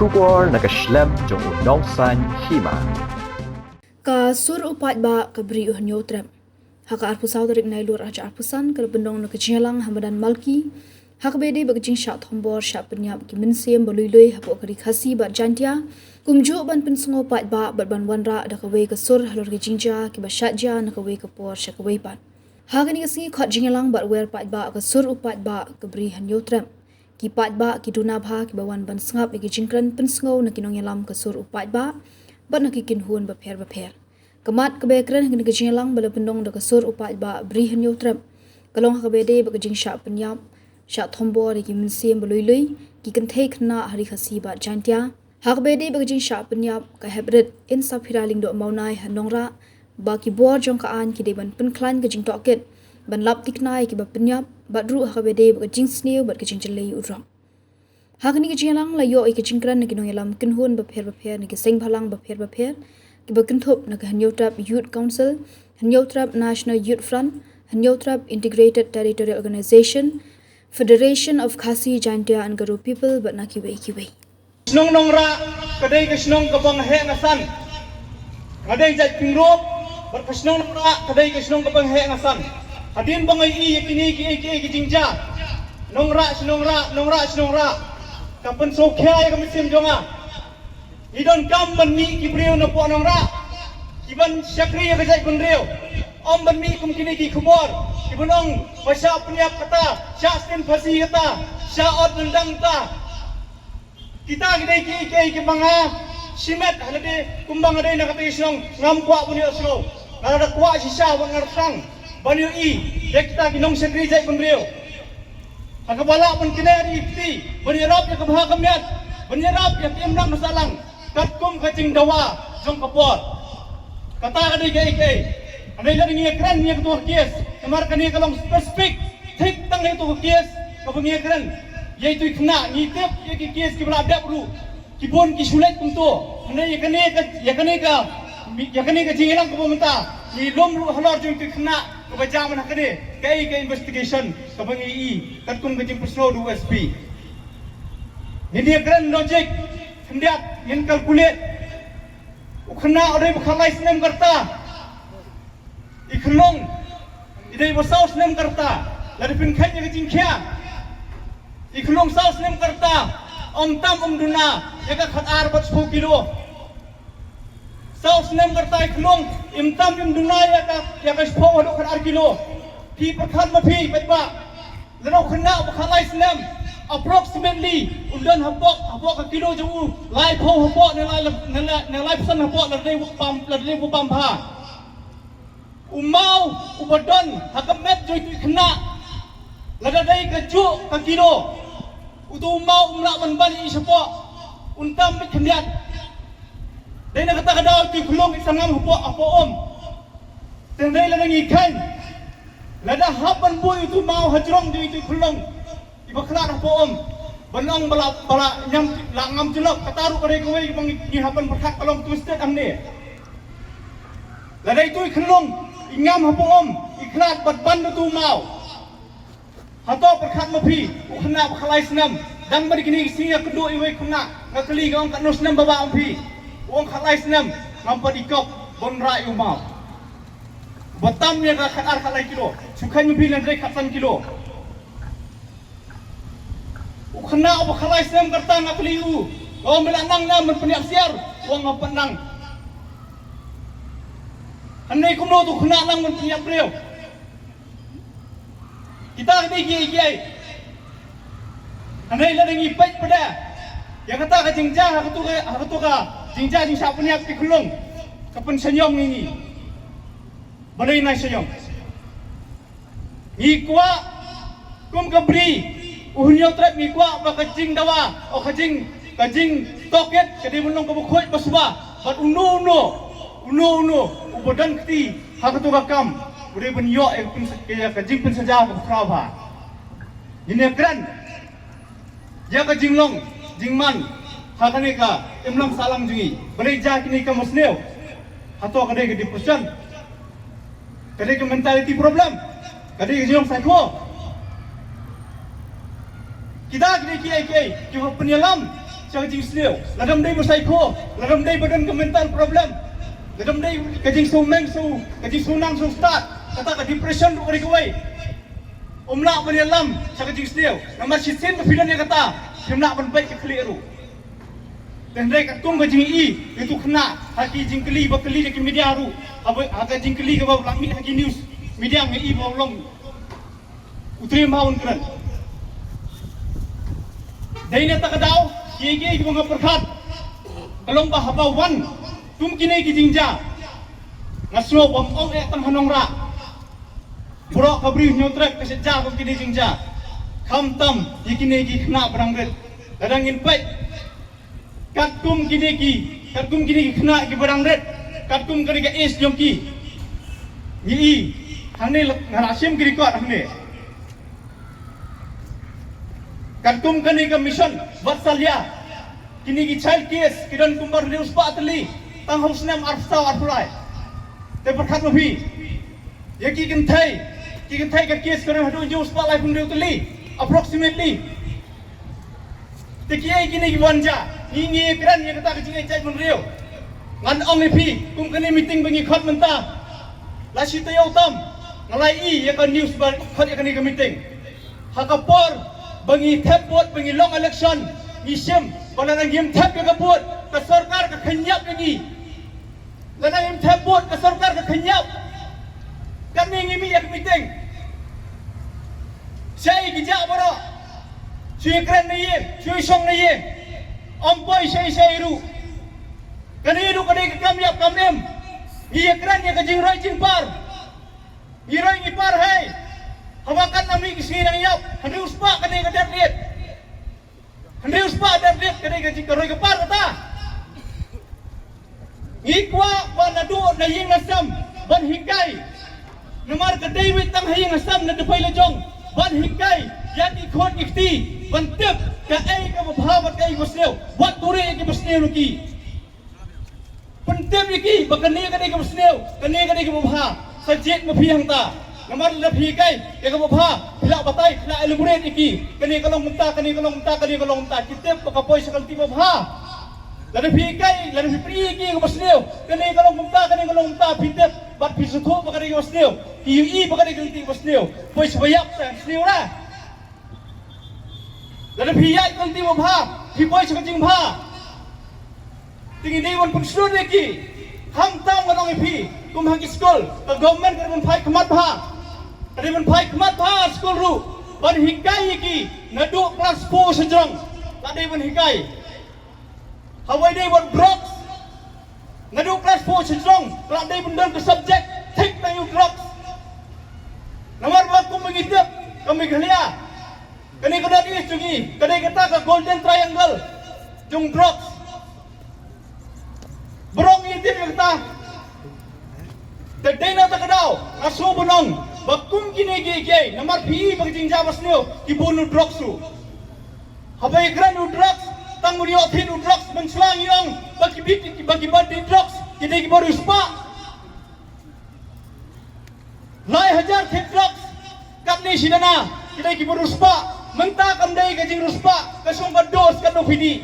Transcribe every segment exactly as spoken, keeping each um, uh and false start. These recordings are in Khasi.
Khubor na ka shlem jong u Nongsaiñ Hima. Ka sur u paidbah ka Bri u Hynñiewtrep. Ha ka arphew saw tarik Nailur arhajar arphew san ka la pynlong na ka jingïalang ha madan Malki, ha kaba ïadei bad ka jingshah thombor shah pynïap ki mynsiem ba lui lui hapoh ka Ri Khasi bad Jaintia, kumjuh ban pynsngew paidbah bad ban wanrah da kawei ka sur halor ki jingjia kiba shah jia na kawei ka por sha kawei pat. Ha kane ka sngi khot jingïalang bad wer paidbah ka sur u paidbah ka Bri Hynñiewtrep. Ki paidbah ki duna bha kiba wan ban sngap ïa ki jingkren pynsngew na ki nongïalam ka sur u paidbah bad na ki kynhun bapher bapher. Ka mat kaba ïakren ha kane ka jingïalang ba la pynlong da ka sur u paidbah Bri Hynñiewtrep ka long ha kaba ïadei bad ka jingshah pynïap shah thombor ïa ki mynsiem ba lui lui, ki kynthei khynnah ha Ri Khasi bad Jaintia. Ha kaba ïadei bad ka jingshah pynïap ka heprit Insaphira Lyngdoh Mawnai ha Nongrah, ba ki bor jong ka aiñ ki dei ban pynkhlaiñ ka jingtohkit, ban lap thikna ïa kiba pynïap, bad ruh ha kaba ïadei bad ka jingsniew bad ka jingjyllei u drok. Ha kane ka jingïalang la ïoh ïa ka jingkren na ki nongïalam kynhun bapher bapher na ki seng bhalang bapher bapher, kiba kynthup na ka Hynñiewtrep Youth Council, Hynñiewtrep National Youth Front, Hynñiewtrep Integrated Territorial Organization, Federation of Khasi Jaintia and Garo People bad na kiwei kiwei. Shnong Nongrah ka dei ka shnong kaba nga heh nga san. Nga dei jait Pyngrope bad ka shnong Nongrah ka dei ka shnong kaba nga heh nga san. Hadien ba nga ïohi ïa kine kiei kiei ki jingjia, Nongrah shi Nongrah, Nongrah shi Nongrah, ka pynsngewkhia ïa ka mynsiem jong nga. Ngi donkam ban mih ki briew napoh Nongrah kiban shakri ïa ka jaitbynriew, ym ban mih kum kine ki khubor kiban ong ba shah pynïap kata, shah stin phasi kata, shah ot lyndang kata. Kita ki dei kiei kiei kiba nga shimet ha lade kumba nga dei na kata ka shnong, ngam kwah ban ïohsngew. Nga la da kwah shisha bad nga la thrang ban ïohi ïa kita ki nongshakri jaitbynriew ha kaba lah ban kynnoh ïa ki kti, ban ïarap ïa ka bha ka miat, ban ïarap ïa ka imlang ka sahlang katkum ka jingdawa jong ka por. Kata ka dei kaei kaei. Hynrei lada ngi ïakren ïa kato ka case, namar kane ka long specific thik tang ïa kato ka case kaba ngi ïakren. Ïa ito i khynnah ngi tip ïa ki case kiba la dep ruh, ki bun ki shu leit kumto. Hynrei ïa kane ka, ïa kane ka, ïa kane ka jingïalang kaba mynta ngi lum ruh halor jong ito i khynnah kaba jia man ha kane. Kaei ka investigation kaba ngi i katkum ka jingpynsngew da u S P? Ngin ïakren logic, khyndiat ngin calculate. U khynnah u dei ba khatlai snem ka rta. I khyllung i dei ba saw snem ka rta. Lada phin kheiñ ïa ka jingkhia, i khyllung saw snem ka rta ym tam ym duna ïa ka khatar bad shiphew kilo. Saw snem ka rta i khyllung ym tam ym duna ïa ka, ïa ka shiphew haduh khatar kilo. Phi pyrkhat ma phi paidbah. Lada u khynnah uba khatlai snem, approximately un don hapoh, hapoh ka kilo jong u laiphew hapoh ne lai, ne lai, ne laiphew san hapoh, lada dei u pam, lada dei u pam bha. U maw uba don ha ka met jong ito i khynnah, lada dei kajuh ka kilo, uto u maw um lah ban ban ïa i shapoh, un tam beit khyndiat. Dei na kata ka daw ito i khyllung i sa ngam hapoh, hapoh um. Te hynrei lada ngi kheiñ, lada hap ban buh ïa uto u maw hajrong jong ito i khyllung iba khlad hapoh um, ban ong ba la, ba la ñiam, la ngam jyllop, kata ruh ka dei kawei kaba ngi, ngi hap ban pyrkhat ka long twisted hangne. Lada ito i khyllung i ngam hapoh um, i khlad bad ban da uto u maw. Hato pyrkhat ma phi, u khynnah ba khatlai snem, dang ba dei kine ki sngi nga kynduh ïa uwei u khynnah, nga kylli, nga ong katno snem baba ma phi. U ong khatlai snem, ngam pat i kop ban rah ïa u maw. Ba tam ïa ka khatar khatlai kilo, shu kheiñ ma phi lada dei khatsan kilo. U khynnah uba khatlai snem ka rta nga kylli u, nga ong me la nang ne em ban pynïap syiar, u ong ngam pat nang. Hynrei kumno uto u khynnah nang ban pynïap briew? Kita ki dei kiei kiei. Hynrei lada ngi peit pat ïa kata ka jingjia ha kato ka, ha kato ka jingjia jingshah pynïap ki khyllung, ka pynshaniong ïa ngi. Balei nai shaniong? Ngi kwah kum ka Bri u Hynñiewtrep, ngi kwah ba ka jingdawa, o ka jing, ka jingtohkit ka dei ban long kaba khuid ba suba. Bad uno uno, uno uno uba don kti ha kato ka kam u dei ban ïoh ïa ka pynsa-, ïa ka jingpynsaja kaba khraw bha. Ngin ïakren ïa ka jinglong jingman ha kane ka imlang sahlang jong ngi. Balei jia kine ki kam basniew? Hato ka dei ka depression? Ka dei ka mentality problem? Ka dei ka jinglong psycho? Kita ki dei kiei kiei kiba pynïalam Sha ka jingsniew, lada ym dei ba psycho, lada ym dei ba don ka mental problem, lada ym dei ka jingsngewmeng sngewsynei, ka jingsngewnang sngewstad, kata ka depression ruh ka dei kawei. Ym lah ban ïalam sha ka jingsniew, namar shisien ba phi don ïa kata, phim lah ban beit ka khlieh ruh. Te hynrei katkum ka jingïohi ïa utu u khynnah ha ki jingkylli ba kylli da ki media ruh, ha ba, ha ka jingkylli kaba la mih ha ki news media, nga ïohi ba u long u trei ma un kren. Dei na kata ka daw, kiei kiei kiba nga pyrkhat ka long ba haba wan kum kine ki jingjia, nga sngew ba ym ong eh tang ha nongrah. Baroh ka bri Hynñiewtrep ka shet jia kum kine ki jingjia. Khamtam ïa kine ki khynnah ba dang rit. Lada ngin peit katkum kine ki, katkum kine ki khynnah kiba dang rit, katkum kane ka age jong ki, ngi i hangne, la nga la shim ki record hangne. Katkum kane ka mission Vatsalya, kine ki child case ki don kumba hynriew spah tylli tang ha u snem arphew saw arphew lai. Te pyrkhat ma phi, ïa ki kynthei, ki kynthei ka case ka don haduh hynñiew spah laiphew hynriew tylli approximately. Te kiei kine ki wan jia? Ngi, ngi kren ïa kata ka jingïeit jaitbynriew. Ngan ong ïa phi, kum kane meeting ba ngi khot mynta, la shi taïew tam nga la ïohi ïa ka news ba khot ïa kane ka meeting. Ha ka por ba ngi thep vote, ba ngi long election, ngi shim ba lada ngim thep ïa ka vote, ka sorkar ka khynñiap ïa ngi. Lada ngim thep vote, ka sorkar ka khynñiap. Kane ngi mih ïa ka meeting. Shaei ki jah baroh? Shu ïakren na ïing, shu ïashong na ïing. Ym poi shaei shaei ruh. Kane ruh ka dei ka kam ïap kam im. Ngi ïakren ïa ka jingroi jingpar. Ngi roi ngi par hei. Haba katno mih ki sngi nang ïap, hynriew spah ka dei ka death rate. Hynriew spah death rate ka dei ka jing, ka roi ka par kata. Ngi kwah ba naduh na ïing na sem ban hikai. Namar ka dei wei tang ha ïing ha sem na dpei la jong ban hikai ïa ki khun ki kti ban tip kaei kaba bha bad kaei kaba sniew. Wat buhrieh ïa kiba sniew ruh ki. Pyntip ïa ki ba kane ka dei kaba sniew, kane ka dei kaba bha. Sa jied ma phi hangta. Namar lada phi hikai ïa kaba bha, phi lah batai, phi lah elaborate ïa ki. Kane ka long kumta, kane ka long kumta, kane ka long kumta. Ki tip ba ka poi sha ka lynti ba bha. Lada phi hikai, lada phi pyrshah ïa ki ïa kaba sniew, kane ka long kumta, kane ka long kumta, phi tip bad phi sngewthuh ba ka dei kaba sniew. Ki ïohi ba ka dei ka lynti kaba sniew. Poi sha ba ïap te sniew ra. Lada phi ïaid ka lynti ba bha, phi poi sha ka jingbha. Te ngi dei ban pynshlur ïa ki. Khamtam ngan ong ïa phi, kum ha ki skul, ka government ka dei ban phai khmat bha. Ka dei ban phai khmat bha ha skul ruh ban hikai ïa ki naduh klas four sha jrong. Ka dei ban hikai. Hawei dei bad drugs. Naduh klas four sha jrong ka la dei ban don ka subject thik tang ïa u drugs. Namar ba kum ba ngi tip ka Meghalaya, kane ka North East jong ngi ka dei kata ka golden triangle jong drugs. Baroh ngi tip ïa kata. Te dei na kata ka daw nga sngewbha ban ong ba kum kine kiei kiei, namar phi i ba ka jingjia ba sniew ki bun u drugs ruh. Haba ïakren u drugs, tang ban ïoh thied u drugs, mynshuwa ngi ong ba ki bit, ba ki bad drugs ki dei kiba riewspah. Lai hajar thied drugs katne shi dana ki dei kiba riewspah. Mynta kam dei ka jingriewspah, ka shong ka dose, katno phi dih,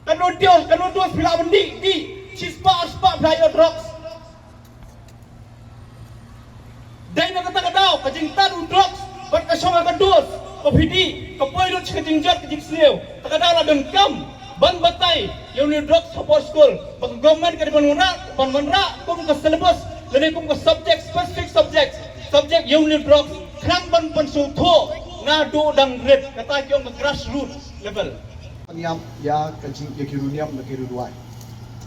katno dose, katno dose phi lah ban dih, dih shispah arspah phi lah ïoh drugs. Dei na kata ka daw ka jingtad u drugs bad ka shong ha ka dose, ka phi dih, ka poi lut sha ka jingjot ka jingsniew. Kata ka daw la donkam ban batai ïa une u drugs hapoh skul, ba ka government ka dei ban wanrah, ban wanrah kum ka syllabus lane kum ka subject, specific subject, subject ïa une u drugs, khnang ban pynsngewthuh naduh dang rit, kata ki ong ka grassroots level. Niam ïa ka jing, ïa ki riewniam bad ki riewduwai.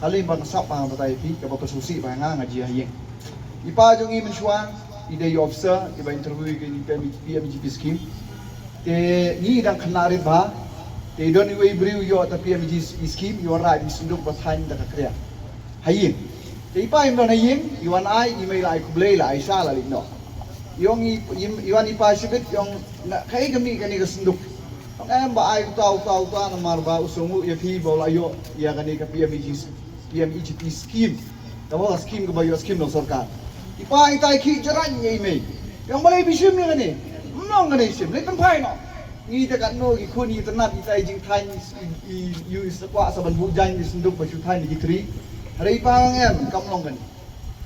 Kali ba nga sap ba nga batai ïa phi, kaba pynsngewsih ba nga, nga jia ha ïing. I pa jong ngi mynshuwa i dei i officer iba interview ïa kane ka P M E G P scheme. Te ngi dang khynnah rit bha. Te don iwei i briew ïoh ta P M E G P scheme, i wanrah ïa i synduk ba thaiñ da ka kriah ha ïing. Te i pa im don ha ïing, i wan ai, i mei la ai khublei, la ai sha, la leit noh. I ong i, i, i wan i pa shibit, i ong, na kaei ka mih kane ka synduk? Ong em, ba ai uta uta uta namar ba u sngewnguh ïa phi ba u la ïoh ïa kane ka P M E G, P M E G P scheme. Kaba ka scheme kaba ïoh scheme na sorkar. I pa i tai khih jrang ïa i mei. I ong balei phi shim ïa kane? Ym long kane shim, leit pynphai noh. Ngi te katno ki khun i tnat i tai jingthaiñ i, i, i sa kwah sa ban buh jaiñ i synduk ba shu thaiñ i ki tri. Hynrei i pa nga ong em, kam long kane.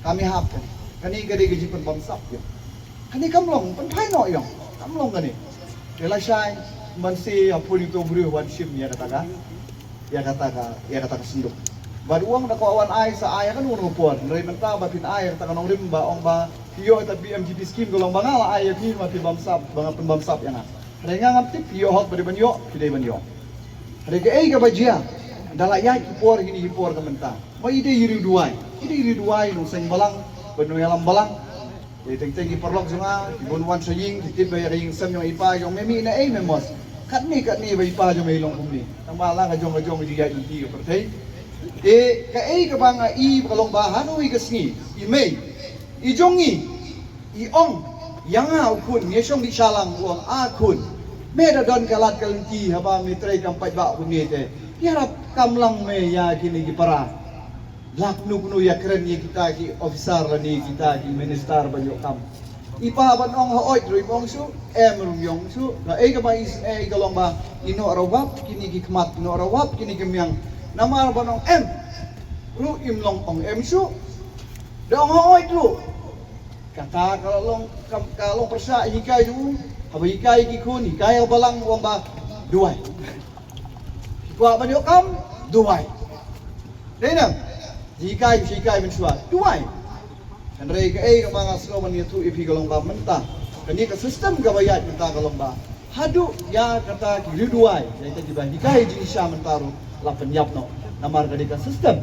Kam i hap kane. Kane ka dei ka jingpynbamsap ïa. Kane kam long, pynphai noh ïa. Kam long kane. Te lashai, man se ïa puri to briew wan shim ïa kata ka. Ïa kata ka, ïa kata ka synduk. Bad u ong da kwah wan ai sa ai ïa kano kano por. Hynrei mynta ba phin ai ïa kata ka nongrim ba ong ba phi ïoh ïa ta P M G P scheme ka long ba nga la ai ïa phi ma phi bamsap, ba nga pynbamsap ïa nga. Hynrei nga ngam tip phi ïoh hok ba dei ban ïoh, phi dei ban ïoh. Hynrei kaei kaba jia, da la ïaid ki por kine ki por ka mynta. Ma i dei i riewduwai, i dei i riewduwai nongshong balang, bad nongïalam balang. Te teng teng ki paralok jong nga, ki bun wan sha ïing, ki tip ba ïa ka ïing sem jong i pa jong me mih na ei me mos. Katne katne ba i pa jong me i long kumne. Tang ba la ka jong ka jong ka jingïaid lynti ka pyrthei. Te kaei kaba nga i ba ka long ba ha kawei ka sngi, i mei, i jong ngi, i ong ïa nga u khun, ngi shong dih shalang u ong a khun. Me da don ka lad ka lynti haba me trei kam paidbah kumne te. Ïarap kam lang me ïa kine ki para. Lak nu kunu ïa kren ïa kita ki officer lane kita ki minister ban ïoh kam. I pa ban ong ha oit ruh im ong shuh, em ruh im ong shuh. Kaei kaba i sngewsih ka long ba i noh rawap kine ki khmat, i noh rawap kine ki miang. Namar ban ong em ruh im long ong em shuh. Da ong ha oit ruh. Kata ka long, ka, ka long pyrshah hikai jong u. Haba hikai ki khun, hikai ha balang u ong ba duwai. Ki kwah ban ïoh kam, duwai. Dei nang, hikai, hikai mynshuwa, duwai. Hynrei kaei kaba nga sngew ban ïathuh ïa phi ka long ba mynta, kane ka system kaba ïaid mynta ka long ba haduh ïa kata ki riewduwai, ïa kita kiba hikai jingshisha mynta ruh la pynïap noh. Namar kane ka system.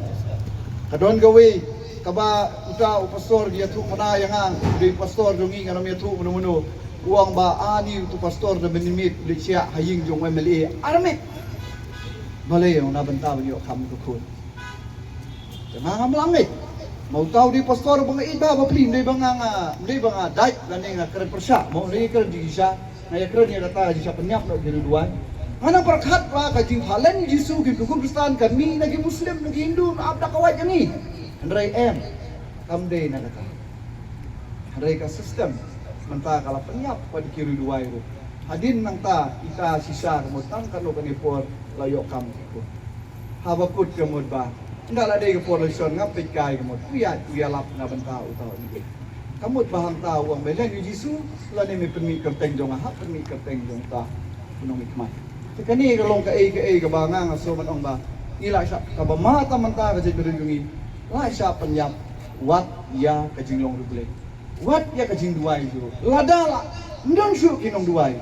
Ka don kawei kaba uta u pastor ki ïathuh mynta ïa nga, u dei pastor jong ngi, ngan ym ïathuh mano mano. U ong ba ani utu pastor da mynmiet u leit shiah ha ïing jong u M L A armet. Balei? Ong na bynta ban ïoh kam ka khun. Te nga ngam lah ngeit. Ma uta u dei pastor ba nga ïeit ba bapli, ym dei ba nga, nga, ym dei ba nga dait lane nga kren pyrshah. Mo, nga kren jingshisha, nga ïakren ïa kata jingshisha pynïap noh ki riewduwai. Nga nang pyrkhat ba ka jingpynlong Jisu ki khun Khristan kan mih na ki Muslim na ki Hindu na ap da ka wait ïa ngi. Hynrei em, kam dei na kata. Hynrei ka system mynta ka la pynïap pat ki riewduwai ruh. Hadien nangta ita shisha ka mut tang katno katne por la ïoh kam ki khun. Haba kut ka mut ba ynda la dei ka por election ngam peit kai ka mut u ïa, u ïalap na bynta uta u ïa. Ka mut ba hangta u ong me len ïa u Jisu lane me pynmih kyrteng jong nga, hap pynmih kyrteng jong uta u nongmihkhmat. Te kane ka long kaei kaei kaba nga nga sngew ban ong ba ngi la shah, kaba ma ta mynta ka jaitbynriew jong ngi la shah pynïap wat ïa ka jinglong riewblei. Wat ïa ka jingduwai jong u. Lada la ym don shuh ki nongduwai,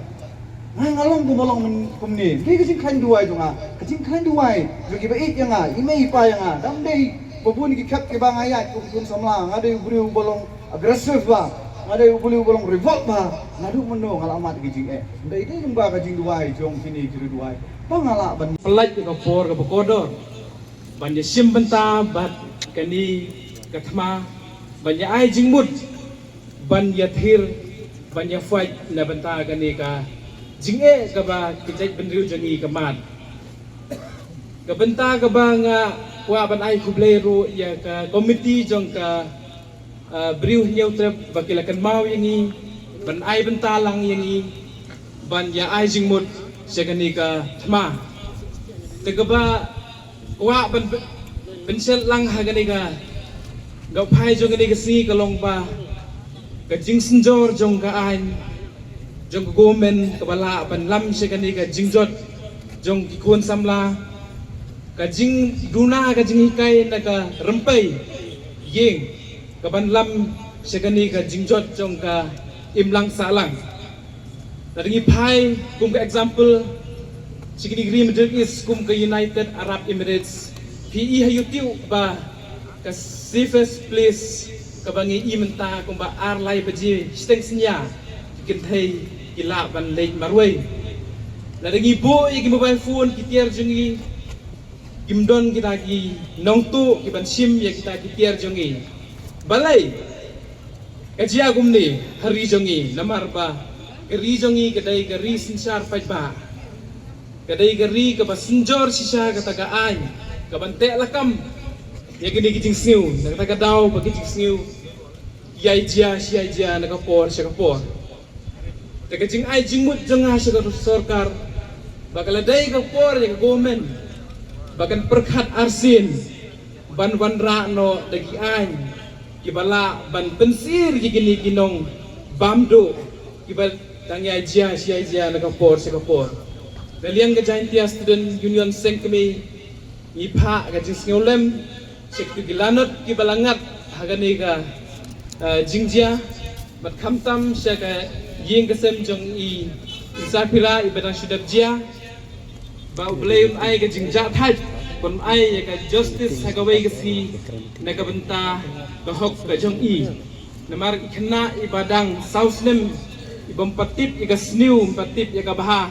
nga nga long kumba long myn-, kumne. Dei ka jingkhlaiñ duwai jong nga, ka jingkhlaiñ duwai jong kiba ïeit ïa nga, i mei i pa ïa nga. Dang dei ba bun ki khep kiba nga ïaid kum khun samla, nga dei u briew uba long aggressive ba, nga dei u briew uba long revolt ba. Naduh mynno nga la mad ka jingeh? Dei dei lyngba ka jingduwai jong kine ki riewduwai ba nga lah ban pyllait ka por kaba kordor ban ïashim bynta bad kane ka thma, ban ïa ai jingmut, ban ïathir, ban ïa fight na bynta kane ka jingeh kaba ka jaitbynriew jong ngi ka mad. Ka bynta kaba nga kwah ban ai khublei ruh ïa ka komiti jong ka ah, briew Hynñiewtrep ba ki la kynmaw ïa ngi, ban ai bynta lang ïa ngi, ban ïa ai jingmut sha kane ka thma. Te kaba kwah ban pyn-, pynshet lang ha kane ka, ka phai jong kane ka sngi ka long ba ka jingsynjor jong ka aiñ jong ka government kaba lah ban lam sha kane ka jingjot jong ki khun samla, ka jingduna ka jinghikai na ka rympei ïing kaban lam sha kane ka jingjot jong ka imlang sahlang. Lada ngi phai kum ka example sha kine ki ri Middle East kum ka United Arab Emirates, phi i ha YouTube ba ka safest place kaba ngi i mynta kumba ar lai baje shiteng synñia ki kynthei ki lah ban leit marwei. Lada ngi buh ïa ki mobile phone ki tiar jong ngi, kim don kita ki nongtuh kiban shim ïa kita ki tiar jong ngi. Balei? Ka jia kumne ha ri jong ngi namar ba ka ri jong ngi ka dei ka ri synshar paidbah. Ka dei ka ri kaba synjor shisha kata ka aiñ kaban teh lakam ïa kine ki jingsngew na kata ka daw ba ki jingsngew ïai jia shi ïai jia na ka por sha ka por. Te ka jingai jingmut jong nga sha ka sorkar ba ka la dei ka por ïa ka government ba kan pyrkhat arsien ban wanrah noh da ki aiñ kiba lah ban pynsir ïa kine ki nongbam duh kiba dang ïai jia shi ïai jia na ka por sha ka por. Na liang ka Jaintia Student Union Seng Kmie, ngi phah ka jingsngewlem sha kitu ki lanot kiba la ngat ha kane ka, eh, jingjia, bad khamtam sha ka ïing ka sem jong i Insaphira iba dang shu dep jia, ba U Blei un ai ka jingjahthait, un ai ïa ka justice ha kawei ka sngi na ka bynta ka hok ka jong i. Namar i khynnah iba dang saw snem, i bym pat tip ïa ka sniew, bym pat tip ïa ka bha,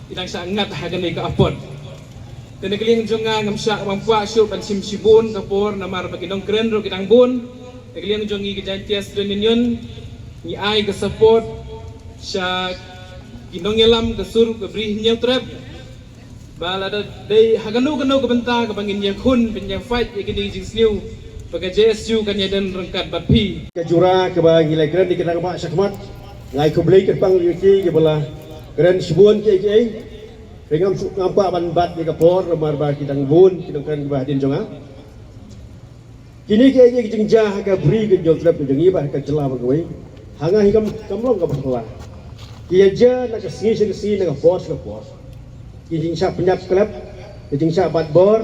i dang shah ngat ha kane ka apot. Te na ka liang jong nga ngam shah ban kwah shuh ban shim shibun ka por namar ba ki nongkren ruh ki dang bun. Na ka liang jong ngi ka Jaintia Student Union ngi ai ka support sha ki nongïalam ka sur ka Bri Hynñiewtrep. Ba lada dei ha kano kano ka bynta kaba ngin ïakhun ban ïa fight ïa kine ki jingsniew, ba ka J S U kan ïadon ryngkat bad phi. Ka jura kaba ngi la kren ïa ka rangbah shakhmat, nga ai khublei kyrpang ïa ki kiba la kren shibun kiei kiei. Hynrei ngam shu, ngam kwah ban bat ïa ka por namar ba ki dang bun ki nongkren kiba hadien jong nga. Kine kiei kiei ki jingjia ha ka Bri ka Hynñiewtrep ka jong ngi bad ha ka jylla bad kawei, ha nga hi kam, kam long kaba phylla. Ki ïa jia na ka sngi sha ka sngi, na ka por sha ka por. Ki jingshah pynïap khlem, ki jingshah bat bor,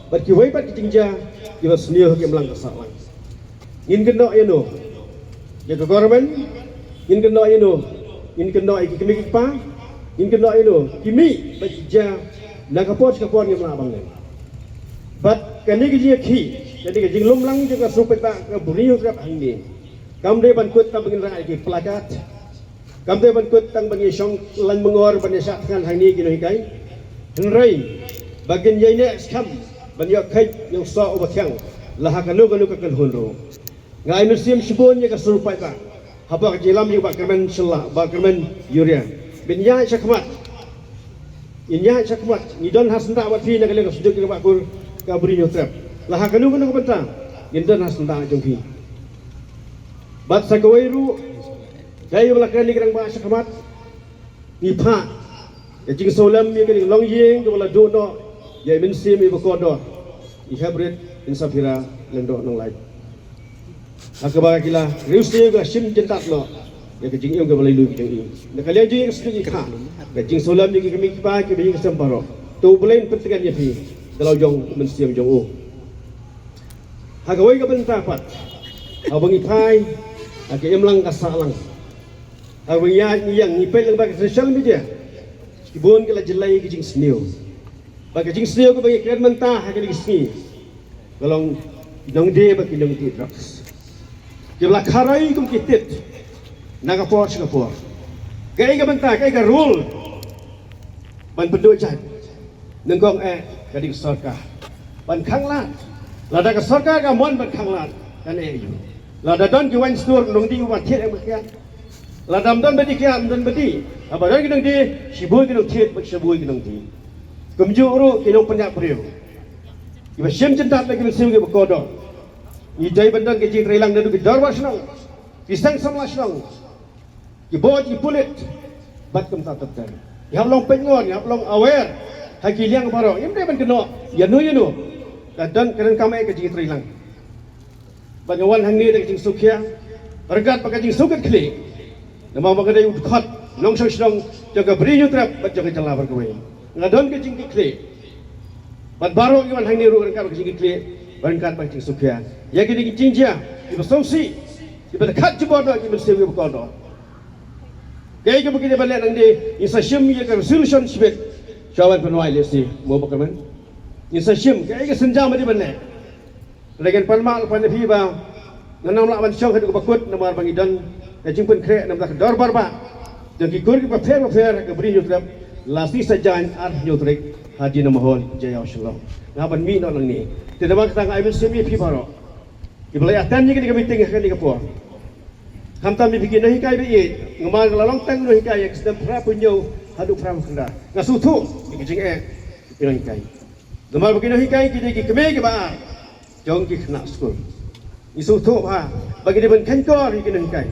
bad kiwei pat ki jingjia kiba sniew ha ka imlang ka sahlang. Ngin kynnoh ïano? Ïa ka government? Ngin kynnoh ïano? Ngin kynnoh ïa ki kmie ki kpa? Ngin kynnoh ïano? Ki mih bad ki jia na ka por sha ka por, ngim lah ban leh. Bad kane ka jingïakhih, kane ka jinglumlang jong ka sur paidbah ka Bri Hynñiewtrep hangne, kam dei ban kut tang ba ngin rah ïa ki placard. Kam dei ban kut tang ba ngin shong lain myngor ban ïa shah thngan hangne ki nonghikai. Hynrei ba ngin ïai neh skhem ban ïoh kheit ïa u soh uba thiang la ha kano kano ka kynhun ruh. Nga ai mynsiem shibun ïa ka sur paidbah, haba ka jingïalam ïa u Bah Kyrmen Shylla, Bah Kyrmen Ïuria. Ban ïaid shakhmat, ngin ïaid shakhmat, ngi don ha syndah bad phi na ka liang ka sujok ka bakur ka Bri Hynñiewtrep. La ha kano kano ka bynta ngin don ha syndah jong phi. Bad sa kawei ruh, kaei ba la kren ïa ka rangbah shakhmat, ngi phah ka jingsngewlem ïa ka jinglong ïing kaba la duh noh ïa i mynsiem iba kordor, i Hybrid Insaphira Lyngdoh Nonglait, ha kaba ki la riewsniew ka shim jyndat noh ïa ka jingim kaba la ïohi ka jong i. Na ka liang jong ngi ka sdang, ngi phah ka jingsngewlem ïa ki kmie ki kpa kiba ïing ki sem baroh. To U Blei un pyntngen ïa phi da la u jong u mynsiem jong u. Ha kawei ka bynta pat, haba ngi phai ha ka imlang ka sahlang, haba ngi ïaid ngi ïeng ngi peit lyngba ka social media, ki bun ki la jlei ka jingsniew. Bad ka jingsniew kaba ngi kren mynta ha kane ka sngi ka long ki nongdie bad ki nongdie drugs kiba la kharoi kum ki tit na ka por sha ka por. Kaei ka bynta, kaei ka rule ban pynduh jait? Nyngkong eh ka dei ka sorkar ban khanglad. Lada ka sorkar ka mon ban khanglad, kan eh aiu? Lada don ki wine store, nongdie u ban thied em ka kiad? Lada ym don ba dih kiad, ym don ba dih, haba don ki nongdie, shibun ki nongthied bad shibun ki nongdie. Kumjuh ruh ki nongpynïap briew kiba shim jyndat na ki mynsiem kiba kordor. Ngi dei ban don ka jingtreilang naduh ki dorbar shnong, ki seng samla shnong, ki bor, ki pulit, bad kumta ter ter. Ngi hap long peitngor, ngi hap long aware ha ki liang baroh. Ngim dei ban kynnoh ïano ïano. Ka don, ka donkam eh ka jingtreilang. Bad nga wan hangne da ka jingsngewkhia, ryngkat bad ka jingsngewkitkhlieh, namar ba nga dei u dkhot nongshong shnong jong ka Bri Hynñiewtrep bad jong ka jylla baroh kawei. Nga don ka jingkitkhlieh. Bad baroh ngi wan hangne ruh ryngkat bad ka jingkitkhlieh, ryngkat bad ka jingsngewkhia ïa kine ki jingjia kiba sngewsih, kiba dkhat jubor noh ïa ki mynsiem kiba kordor. Kaei kaba ngi dei ban leh nangne? Ngin sa shim ïa ka resolution shibit sha wan pynwai lehse, mo Bah Kyrmen. Ngin sa shim kaei ka sienjam ba dei ban leh. Lada ngan pan mah, pan ïa phi ba ngan ym lah ban shong haduh kaba kut namar ba ngi don ka jingpynkhreh namar ka dorbar bah jong ki kur kiba pher bapher ha ka Bri Hynñiewtrep, la sngi Saitjaiñ ar hynñiew tarik ha Cinema Hall Jaiaw Shillong. Nga ban mih noh nangne. Te namar kata nga ai mynsiem ïa phi baroh kiba la ïa attend ïa kane ka meeting ha kane ka por. Khamtam ïa phi ki nonghikai ba ïeit, namar ka la long tang nonghikai ïa ka snem phra phew hynñiew haduh phra phew khyndai. Nga sngewthuh ïa ka jingeh ki nonghikai. Namar ba ki nonghikai ki dei ki kmie kiba ar jong ki khynnah skul. Ngi sngewthuh bha ba ki dei ban khein kor ïa ki nonghikai.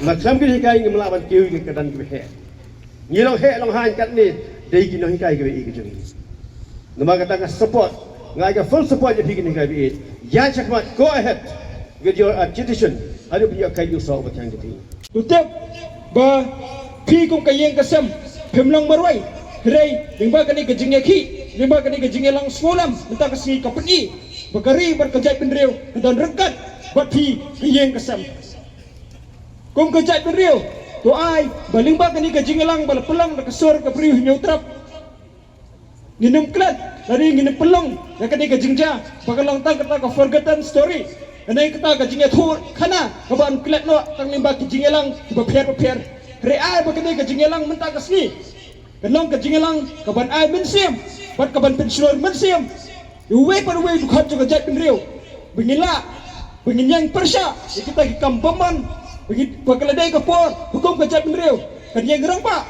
Ba khlem ki nonghikai ngim lah ban kiew ïa ka don kiba heh. Ngi long heh long haiñ katne dei ki nonghikai kiba ïeit ki jong ngi. Namar kata nga support, nga ai ka full support ïa phi ki nonghikai kiba ïeit. Ïaid shakhmat, go ahead with your agitation. Haduh phi ïoh kai ïoh soh ba thiang jong phi. To tip ba phi kum ka ïing ka sem phim long marwei. Hynrei lyngba kane ka jingïakhih, lyngba kane ka jingïalang sngewlem mynta ka sngi ka pyni ba ka ri bad ka jaitbynriew ka don ryngkat bad phi ka ïing ka sem. Kum ka jaitbynriew, to ai ba lyngba kane ka jingïalang ba la pynlong da ka sur ka briew Hynñiewtrep, ngin ym klet lane ngin ym pynlong ïa kane ka jingjia ba ka long tang kata ka forgotten story. Kane kata ka jingïathuh khana kaba yn klet noh tang lyngba ki jingïalang kiba pher bapher. Hynrei ai ba kane ka jingïalang mynta ka sngi ka long ka jingïalang kaban ai mynsiem bad kaban pynshlur mynsiem ïa uwei pa uwei u dkhot jong ka jaitbynriew ba ngin lah ba ngin ïeng pyrshah ïa kita ki kam bymman ba ngin, ba ka la dei ka por ba kum ka jaitbynriew kan ïeng rangbah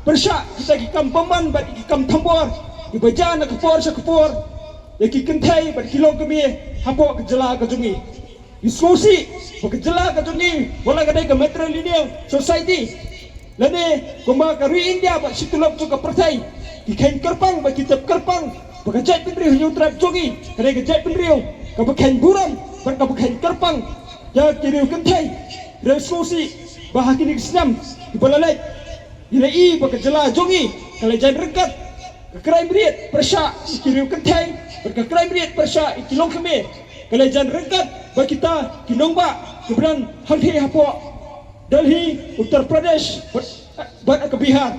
pyrshah kita ki kam bymman bad ki kam thombor kiba jia na ka por sha ka por ïa ki kynthei bad ki longkmie hapoh ka jylla ka jong ngi. Ngi sngewsih ba ka jylla ka jong ngi, wat la ka dei ka matrilineal society lane kumba ka ri India bad shi tylli jong ka pyrthei ki kheiñ kyrpang bad ki tep kyrpang ba ka jaitbynriew Hynñiewtrep jong ngi ka dei ka jaitbynriew kaba kheiñ burom bad kaba kheiñ kyrpang ïa ki riew kynthei. Ngi sngewsih ba ha kine ki snem kiba la leit ngi la ïohi ba ka jylla jong ngi ka la jan ryngkat, ka crime rate pyrshah ïa ki riew kynthei bad ka crime rate pyrshah ïa ki longkmie ka la jan ryngkat bad kita ki nongbah kiba don hangtei hapoh Delhi, Uttar Pradesh bad, bad ka Bihar.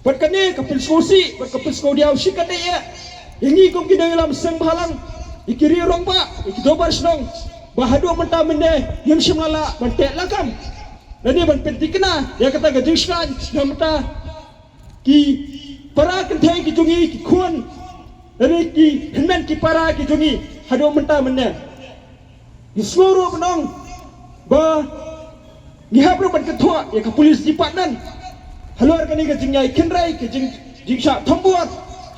Bad kane ka pynsngewsih bad ka pynsngewdiaw shikatdei ïa ngi kum ki nongïalam seng bhalang, ïa ki riew rangbah, ïa ki dorbar shnong ba haduh mynta mynne ngim shym la lah ban teh lakam lane ban pynthikna ïa kata ka jingshngaiñ na bynta ki para kynthei ki jong ngi, ki khun lane ki hynmen ki para ki jong ngi haduh mynta mynne. Ngi sngew ruh ban ong ba ngi hap ruh ban kynthoh ïa ka police department halor kane ka jingïai kynrei, ka jing, jingshah thombor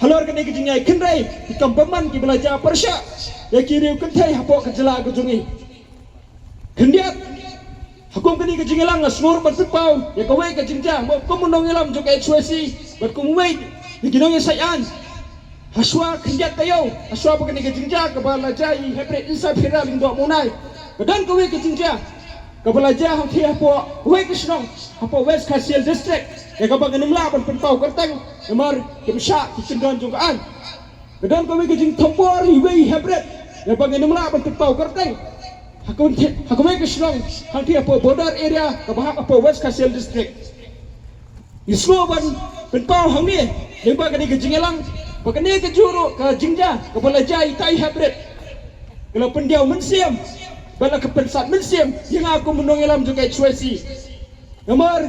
halor kane ka jingïai kynrei ki kam bymman kiba la jia pyrshah ïa ki riew kynthei hapoh ka jylla ka jong ngi. Khyndiat, ha kum kane ka jingïalang nga sngew ruh ban pynpaw ïa kawei ka jingjia mo kum u nongïalam jong ka H Y C bad kum uwei na ki nongïasaid aiñ. Hashwa khyndiat taïew, hashwa ba kane ka jingjia kaba la jia i Heprit Insaphira Lyngdoh Mawnai, ka don kawei ka jingjia kaba la jia hangtei hapoh kawei ka shnong hapoh West Khasi Hills District, ïa kaba ngin ym lah ban pynpaw kyrteng namar kim shah ki kyndon jong ka aiñ. Ka don kawei ka jingthombor iwei i Heprit, ïa ba ngin ym lah ban pynpaw kyrteng, ha kawei ka shnong hangtei hapoh border area kaba hap hapoh West Khasi Hills District. Ngi sngew ban pynpaw hangne lyngba kane ka jingïalang ba kane ka juh ruh ka jingjia kaba la jia ïa ita i Heprit ka la pyndiaw mynsiem bad la ka pynsat mynsiem ïa nga kum u nongïalam jong ka H Y C. Namar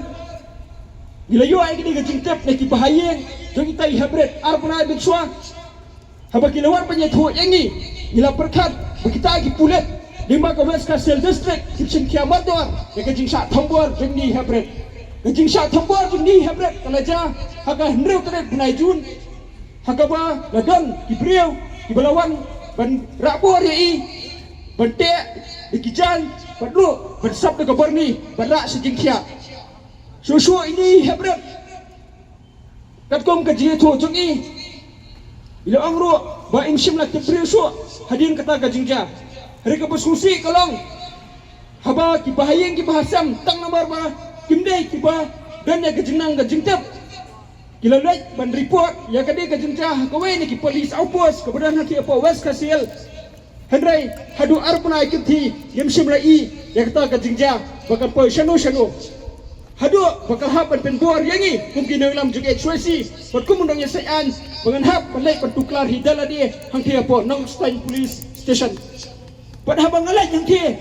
ngi la ïoh ïa kane ka jingtip na ki bahaïing jong ita i Heprit ar bnai mynshuwa. Haba ki la wan ban ïathuh ïa ngi, ngi la pyrkhat ba kita ki pulit lyngba ka West Khasi Hills District kim shym khia mardor ïa ka jingshah thombor jong ngi Heprit. Ka jingshah thombor jong ngi Heprit ka la jia ha ka hynriew tarik bnai Jun, ha kaba la don ki briew kiba la wan ban rah bor ïa i, ban teh da ki jaiñ bad ruh ban sap da ka byrni ban rah sha jingkhiah. Shuh shuh ine i Heprit, katkum ka jingïathuh jong i, i la ong ruh ba im shym la tip briew shuh hadien kata ka jingjia. Hynrei kaba sngewsih ka long haba ki bahaïing ki bahasem tang namar ba kim dei kiba don ïa ka jingnang ka jingtip, ki la leit ban report ïa kane ka jingjia ha kawei na ki police outpost kaba don hangtei hapoh West Khasi Hills. Hynrei haduh ar bnai kynthih ngim shym la i ïa kata ka jingjia ba kan poi shano shano. Haduh ba ka hap ban pynbor ïa ngi kum ki nongïalam jong ka H Y C bad kum u nongïasaid aiñ ba ngan hap ban leit ban tuklar hi da lade hangtei hapoh Nongstoiñ Police Station. Bad haba nga leit hangtei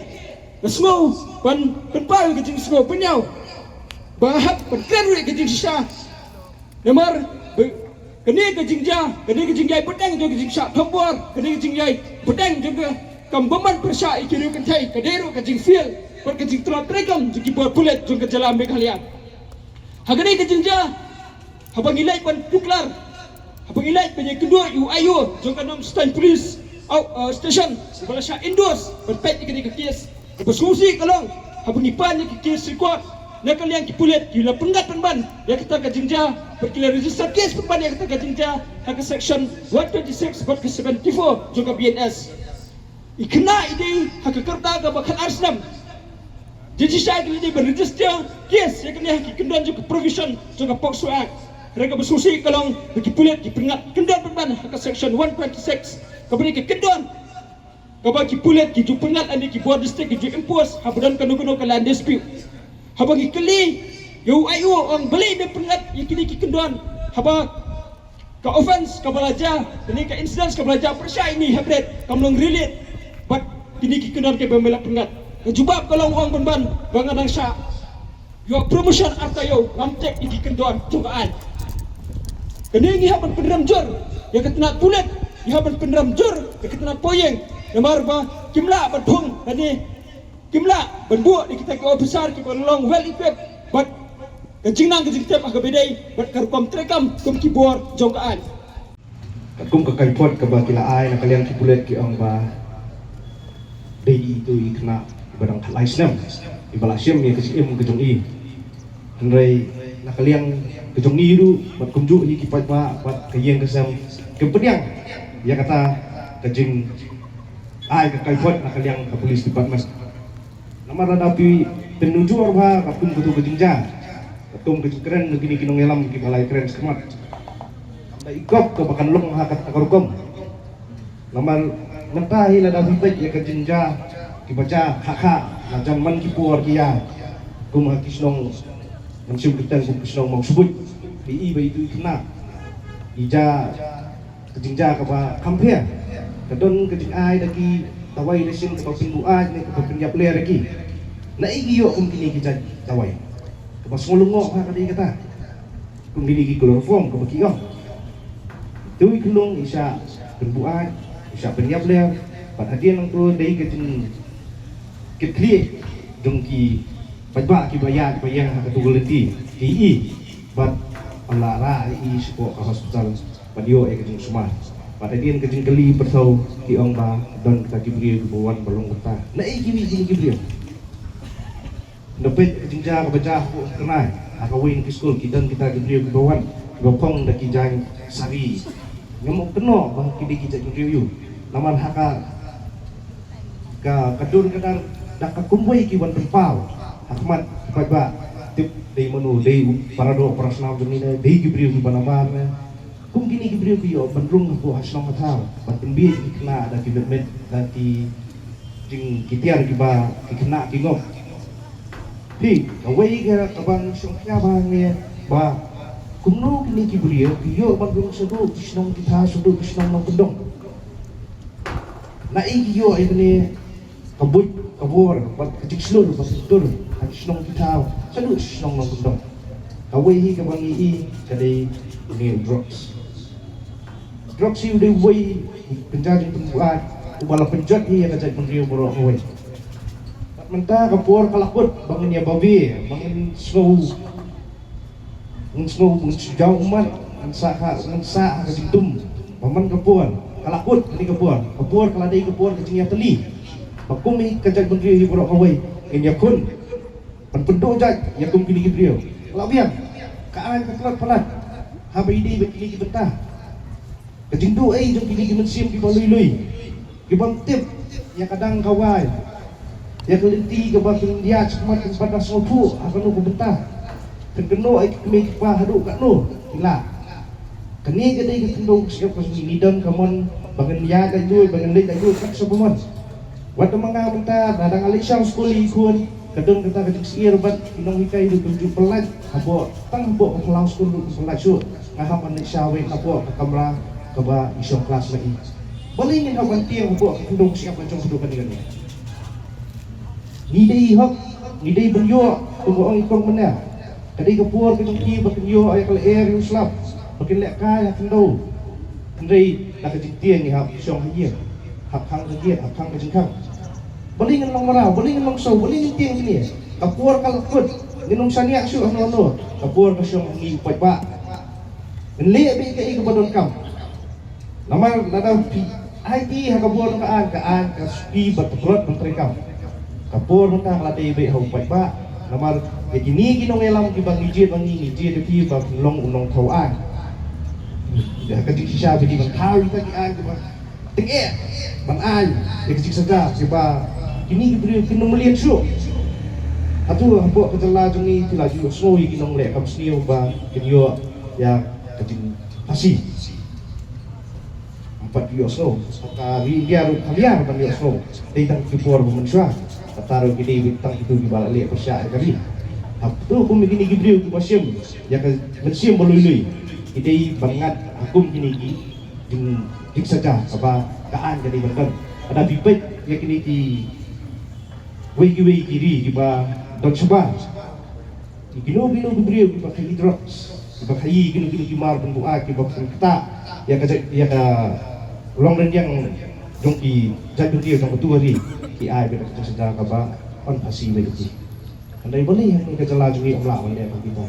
nga sngew ban pynpaw ïa ka jingsngew pynïaw ba nga hap ban kren ruh ïa ka jingshisha. Namar ba kane ka jingjia, kane ka jingïai bteng jong ka jingshah thombor, kane ka jingïai bteng jong ka kam bymman pyrshah ïa ki riew kynthei ka dei ruh ka jingfield bad ka jingtlot treikam jong ki bor pulit jong ka jylla Meghalaya. Ha kane ka jingjia haba ngi leit ban tuklar, haba ngi leit ban ïakynduh ïa u I O jong ka Nongstoiñ Police, au, uh, Station ba la shah endorse ban peit ïa kane ka case. Kaba sngewsih ka long Haba ngi pan ïa ka case record na ka liang ki pulit, ki la pynngat pynban ïa kata ka jingjia, bad ki la register case pynban ïa kata ka jingjia ha ka section one twenty-six bad ka seventy-four jong ka B N S. I khynnah i dei ha ka rta kaba khatar snem. Judiciary ki la dei ban register case ïa kane ha ki kyndon jong ka provision jong ka POCSO Act. Hynrei kaba sngewsih ka long ba ki pulit ki pynngat kyndon pynban ha ka section one twenty-six, kaba dei ka kyndon kaba ki pulit ki ju pynngat lane ki bor district ki ju impose haba don kano kano ka land dispute. Haba ngi kylli ïa u I O, ong balei me pynngat ïa kine ki kyndon, haba ka offence kaba la jia, kine ka incidents kaba la jia pyrshah ine ha Bret kam long relate bad kine ki kyndon kiba me la pynngat. Ka jubab ka long, ong pynban ba nga dang shah ïoh promotion ar taïew, ngam tip ïa ki kyndon jong ka aiñ. Kane ngi hap ban pynrem jur ïa ka tnat pulit, ngi hap ban pynrem jur ïa ka tnat poh ïing, namar ba kim lah ban thung lane kim lah ban buh ïa kita ki officer kiba long well equipped bad ka jingnang ka jingtip ha kaba ïadei bad ka rukom treikam kum ki bor jong ka aiñ. Katkum ka kaiphod kaba ki la ai na ka liang ki pulit, ki ong ba dei itu i khynnah iba dang khatlai snem iba la shim ïa ka jingim ka jong i. Hynrei na ka liang ka jong ngi ruh bad kumjuh hi ki paidbah bad ka ïing ka sem kim pdiang ïa kata ka jingai ka kaiphod na ka liang ka police department. Namar lada phi pynujor bha katkum katu ka jingjia, katkum ka jingkren jong kine ki nongïalam kiba la ïakren shakhmat, kam da i kop kaba kan long ha kata ka rukom. Namar mynta hi lada phi peit ïa ka jingjia kiba jia kha kha na jan man ki por ki ïa, kum ha ki shnong Mynsiem Kyrteng, kum ki shnong Mawshbuit, phi i ba itu i khynnah i jia ka jingjia kaba kham pher. Ka don ka jingai da ki dawai dashin kaba pynbuaid ne kaba pynïap ler ïa ki. Na i ki ïoh kum kine ki jait dawai kaba sngewlyngngoh ha ka dei kata, kum kine ki chloroform kaba ki ong. Tu i khyllung i shah pynbuaid, i shah pynïap ler. Bad hadien nangtu dei ka jingkitkhlieh jong ki paidbah kiba ïa kiba ïeng ha katu ka lynti ki i. Bad ynda la rah i shapoh ka hospital ban ïoh ïa ka jingsumar. Bad hadien ka jingkylli pyrthei ki ong ba don kita ki briew kiba wan ba long kata. Na i kiwei kine ki briew? Ynda peit ka jingjia kaba jia hapoh Kyrnai ha kawei na ki skul, ki don kita ki briew kiba wan kiba phong da ki jaiñ sari. Ngam ong kynnoh ba ki dei ki jait briew ïa u. Namar ha ka ka ka dur ka dar da ka kumwei ki wan pynpaw ha khmat ki paidbah. Tip dei mano, dei u paradoh parasnam jong ngi ne dei ki briew kiba nabar ne. Kum kine ki briew ki ïoh ban rung hapoh ha shnong ha thaw ban pynbieit ki khynnah da ki met met da ki jing ki tiar kiba ki khynnah ki ngop. Phi, kawei ka kaba ngi shongkhia ba ngi ba kumno kine ki briew ki ïoh ban rung shaduh ki shnong ki thaw, shaduh ki shnong nongkyndong. Na i ki ïoh ïa kane ka buit ka bor bad ka jingshlur bad ka tur ha ki shnong ki thaw shaduh shnong nongkyndong. Kawei hi kaba ngi i ka dei une u drugs. Drugs hi u dei uwei u kynja jingpynbuaid uba la pynjot hi ïa ka jaitbynriew baroh kawei. Bad mynta ka por ka la kut ba ngin ïa babe, ba ngin sngew Ngin sngew, ngin shu jaw ummat, ngin sah ha, ngin sah ha ka jingdum. Ba man ka por ka la kut, kane ka por, ka por ka la dei ka por ka jingïatylli. Ba kum hi ka jaitbynriew hi baroh kawei ngin ïakhun ban pynduh jait ïa kum kine ki briew. Ka la biang, ka aiñ ka tlot palat haba ïadei bad kine ki bynta. Ka jingduh ei jong kine ki mynsiem kiba lui lui, kibym tip ïa ka dang ka wai, ïa ka lynti kaba kin ïaid shakhmat, kin pat da sngewthuh ha kano ka bynta, kin kynnoh ïa ki kmie ki kpa haduh katno ki lah. Kane ka dei ka khyndew ka shyiap ka jong ngi. Ngi don ka mon ba ngin ïaid laitluid, ba ngin leit laitluid, kat shaba mon. Wat da ma nga mynta, lada nga leit sha skul ïa ki khun, ka don kata ka jingsyier bad ki nonghikai ruh kim ju pyllait hapoh, tang hapoh ka phyllaw skul ruh kim pyllait shuh. Nga hap ban leit sha wei hapoh ka kamra kaba i shong klas ma i. Balei ngin hap ban tieng hapoh ka khyndew ka shyiap ka jong haduh kane kane? Ngi dei i hok, ngi dei ban ïoh, kumba ong i kong mynne. Ka dei ka por ka jong ki ba kin ïoh ïa ka lyer ïa u slap, ba kin lehkai ha khyndew. Hynrei da ka jingtieng ngi hap shong ha ïing, hap khang ka giat, hap khang ka jingkhang. Balei ngin long mraw, balei ngin long saw, balei ngin tieng kine? Ka por ka la kut, ngin ym shaniah shuh hano hano. Ka por ka shong ha ngi u paidbah. Ngin leh beit kaei kaba donkam. Namar lada phi aiti ha ka bor ka aiñ, ka aiñ ka suki bad ka tlot ban treikam. Ka por mynta ka la dei beit ha u paidbah. Namar ïa kine ki nongïalam kiba ngi jied ba ngi, ngi jied ïa ki ba phin long u nongthaw aiñ. Ïa ka jingshisha ba ki ban thaw ïa kita ki aiñ kiba tyngeh ban aiñ ïa ka jingsaja kiba kine ki briew kin ym mlien shuh. Hato hapoh ka jylla jong ngi phi la ju ïohsngew ïa ki nongleh kam sniew ba kin ïoh ïa ka jingphasi? Ym pat ïohsngew. Ka ri India ruh ka liar ban ïohsngew. Dei tang ki por ba mynshuwa. Kata ruh ki dei tang kito kiba la leh pyrshah ïa ka ri. Hato kum kine ki briew kiba shim ïa ka mynsiem ba lui lui, ki dei ban ngat ha kum kine ki jing, jingsaja kaba ka aiñ ka dei ban don. Lada phi peit ïa kine kiwei kiwei ki ri kiba don shabar, kino kino ki briew kiba khaïi drugs, kiba khaïi kino kino ki mar pynbuaid, kiba pynktah ïa ka jait, ïa ka longrynïeng jong ki jaitbynriew jong ka tu ka ri, ki ai beit ka jingsaja kaba yn phasi beit ïa ki. Hynrei balei hangne ka jylla jong ngi ym lah ban leh kum kita?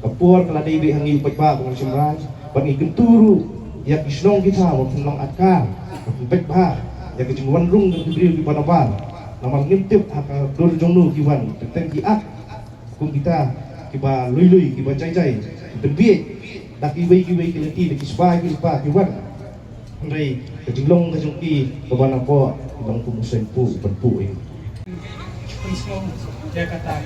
Ka por ka la dei beit ha ngi u paidbah ba ngi shim aiñ, bad ngi kyntu ruh ïa ki shnong kita ba phin long atkar, ba phin peit bha ïa ka jingwan rung jong ki briew kiba nabar. Namar ngim tip ha ka dur jong no ki wan, teng teng ki ap kum kita kiba lui lui, kiba jai jai, ki pynbieit da kiwei kiwei ki lynti, da ki sbai ki lypa ki wan. Hynrei ka jinglong ka jong ki kaba napoh ki long kum u saiñpuh u pynpuh ïa ngi. Pynsngew ïa kata.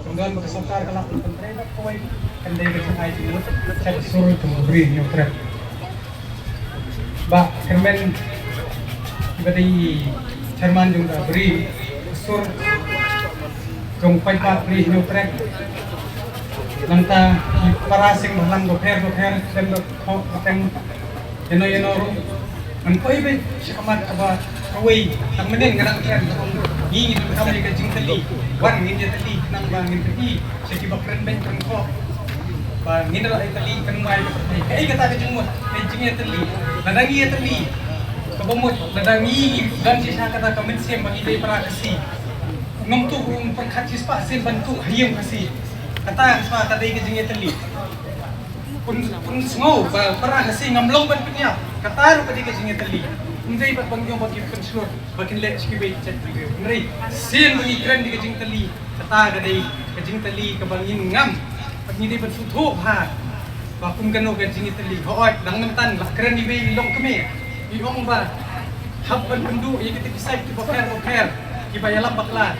Kyndoh ba ka sorkar ka lah ban pyntrei da kawei, kan dei ka jingaiñ jingmut, ka sur jong u Bri Hynñiewtrep. Bah Kyrmen, ba dei chairman jong ka Bri, sur jong u paidbah Bri Hynñiewtrep. Nangta ki para seng bhalang bapher bapher, khlem da khoh kyrteng ïano ïano ruh. Ngan poi beit sha khmat kaba kawei, tang mynnin nga dang kren, ngi ngi donkam ïa ka jingtylli. Wan ngin ïatylli, khnang ba ngin pyni sha kiba kren beiñ kren khoh ba ngin da lah ïatylli, kynmaw ïa ka pyrthei. Kaei kata ka jingmut, ka jingïatylli. Lada ngi ïatylli, kaba mut lada ngi don shisha kata ka mynsiem ba ngi dei para Khasi, ngam tuh ruh pyrkhat shispah sien ban tuh ha ïing Khasi. Kata shispah ka dei ka jingïatylli. Pyn, pynsngew ba para Khasi ngam long ban pynïap. Kata ruh ka dei ka jingïatylli. Ym dei ba ban ïoh ba ki pynshlur ba kin leh sha kiwei ki jait ki briew. Hynrei sien ba ngi kren ïa ka jingtylli, kata ka dei ka jingtylli kaba ngin ngam. Bad ngi dei ban sngewthuh bha ba kum kano ka jingtylli. Hooid, dang mynta la kren iwei i longkmie, i ong ba hap ban kynduh ïa kita ki side kiba pher bapher, kiba ïalam bakla.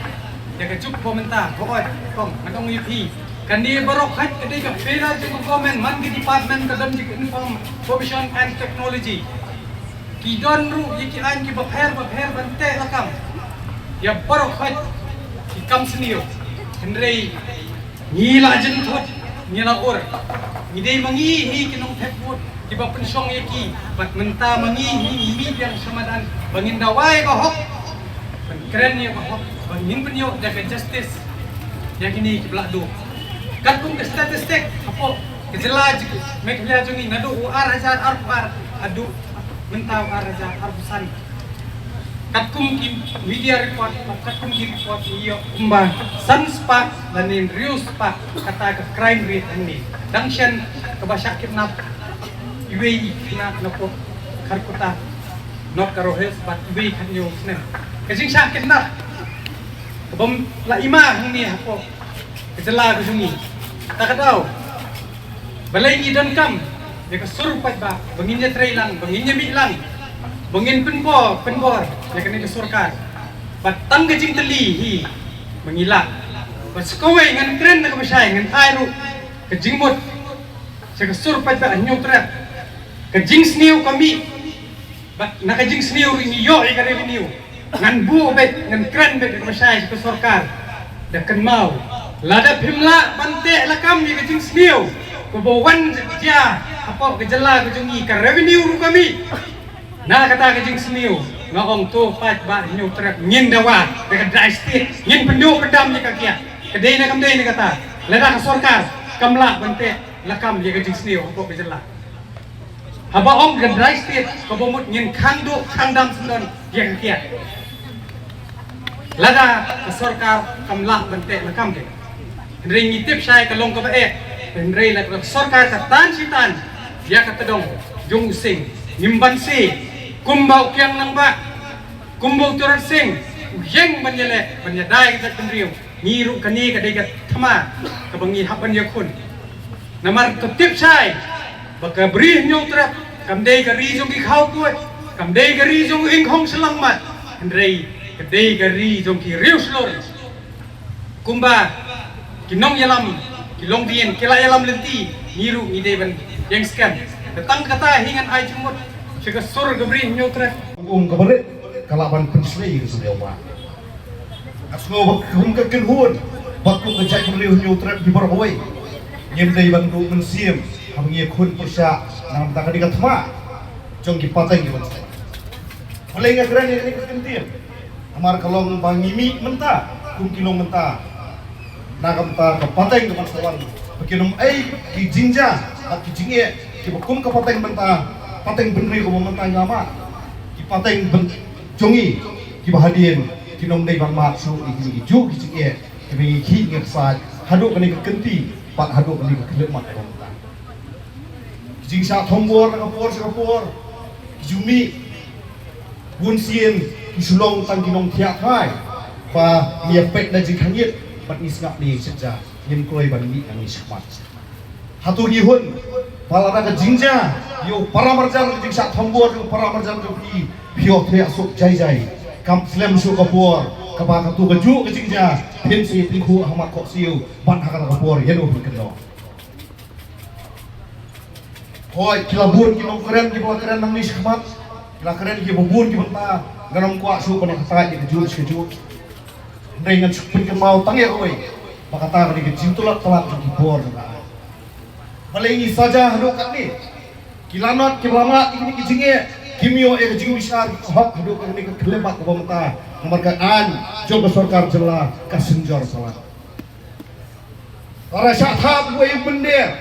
Ïa ka juk ba mynta, hooid, kong, ngan ong ïa phi, kane baroh khoit ka dei ka failure jong ka government, man ka department ka don jong ka Information and Technology. Ki don ruh ïa ki aiñ kiba pher bapher ban teh lakam ïa baroh khoit ki kam sniew. Hynrei ngi la jynthut, ngi la ur. Ngi dei ma ngi hi ki nongthep vote kiba pynshong ïa ki. Bad mynta ma ngi hi ngi mih biang sha madan ba ngin dawa ïa ka hok, ban kren ïa ka hok, ba ngin pynïoh da ka justice ïa kine kiba la duh. Katkum ka statistic hapoh ka jylla jong, Meghalaya jong ngi, naduh u ar hajar arphew ar haduh mynta u ar hajar arphew san, katkum ki media report, katkum ki report ngi ïoh kumba san spah lane hynriew spah kata ka crime rate hangne. Dang shen kaba shah kidnap iwei i khynnah na pdeng Kharkutta, North Garo Hills, bad iwei khathynñiew snem. Ka jingshah kidnap kaba la i ma hangne hapoh ka jylla ka jong ngi. Ta ka daw, balei ngi donkam ïa ka sur paidbah ba ngin ïatrei lang, ba ngin ïamih lang, ba ngin pynbor, pynbor ïa kane ka sorkar? Bad tang ka jingtylli hi ba ngi lah. Bad sa kawei ngan kren da kaba shai, ngan ai ruh ka jingmut sha ka sur paidbah Hynñiewtrep. Ka jingsniew ka mih, bad na ka jingsniew ruh ngi ïoh ïa ka revenue. Ngan buh beit, ngan kren beit da kaba shai sha ka sorkar. Da kynmaw, lada phim lah ban teh lakam ïa ka jingsniew kaba wan jia hapoh ka jylla ka jong ngi, ka revenue ruh ka mih. Na kata ka jingsniew nga ong to paidbah Hynñiewtrep, ngin dawa da ka dry state, ngin pynduh pyndam ïa ka kiad. Ka dei ne kam dei ne kata? Lada ka sorkar kam lah ban teh lakam ïa ka jingsniew hapoh ka jylla. Haba ong ka dry state, kaba mut ngin khang duh khang dam syndon ïa ka kiad. Lada ka sorkar kam lah ban teh lakam de. Hynrei ngi tip shai ka long kaba eh. Hynrei lada ka sorkar ka tan shi tan ïa ka tdong jong u sing, ngim banse kumba u Kiang Nangbah, kumba u Tirot Sing, u Ïeng ban ïaleh ban ïada ïa ka jaitbynriew. Ngi ruh kane ka dei ka thma kaba ngi hap ban ïakhun. Namar to tip shai ba ka Bri Hynñiewtrep kam dei ka ri jong ki khawpuid, kam dei ka ri jong u ingkhong shyllangmat, hynrei ka dei ka ri jong ki riewshlur. Kumba ki nongïalam, ki longdien ki la ïalam lynti, ngi ruh ngi dei ban ïeng skhem. Te tang kata hi ngan ai jingmut sha ka sur ka Bri Hynñiewtrep. Um ka barit ka lah ban pynshlei ka sur ïa u ba. Nga sngew ba kum ka kynhun bad kum ka jaitbynriew Hynñiewtrep hi baroh kawei, ngim dei ban duh mynsiem haba ngi ïakhun pyrshah namar ka dei ka thma jong ki pateng ki ban sa. Balei nga kren ïa kane ka kyntien? Namar ka long ba ngi mih mynta kum ki long mynta na ka bynta ka pateng ka ban sa wan, ba kin ym ei ki jingjia bad ki jingeh kiba kum ka pateng mynta, pateng bynriew kaba mynta ngi la mad. Ki pateng byn jong ngi kiba hadien kin ym dei ban mad shuh ïa ki juh ki jingeh kiba ngi khih ngi ksaid haduh kane ka kynti bad haduh kane ka khyllipmat kaba mynta. Ki jingshah thombor na ka por sha ka por, ki ju mih. Bun sien ki shu long tang ki nongthiah thai ba ngi ïa peit na jingkhangit bad ngi sngap na ïing shet ja, ngim kloi ban mih na ngi shakhmat. Hato ngi hun ba lada ka jingjia ïa u para marjan, ka jingshah thombor ïa u para marjan jong phi, phi ïohthiah suk jai jai? Kam slem shuh ka por kaba kato kajuh ka jingjia phin sa ïatyngkhuh ha mat khohsiew bad ha kata ka por ïa u phin kynnoh. Hooid, ki la bun ki nongkren kiba la kren nangne shakhmat, ki la kren kiba bun ki bynta, ngan ym kwah shuh ban ïa kata ïa kajuh shi kajuh. Hynrei ngan shu pynkynmaw tang ïa kawei ba kata ka dei ka jingtlot palat jong ki bor jong ka aiñ. Balei ngi saja haduh katne? Ki lanot kiba la mad ïa kine ki jingeh kim ïoh ïa ka jingbishar hok haduh katne ka khyllipmat kaba mynta, namar ka aiñ jong ka sorkar jylla ka synjor palat. Lada shah thap wei u mynder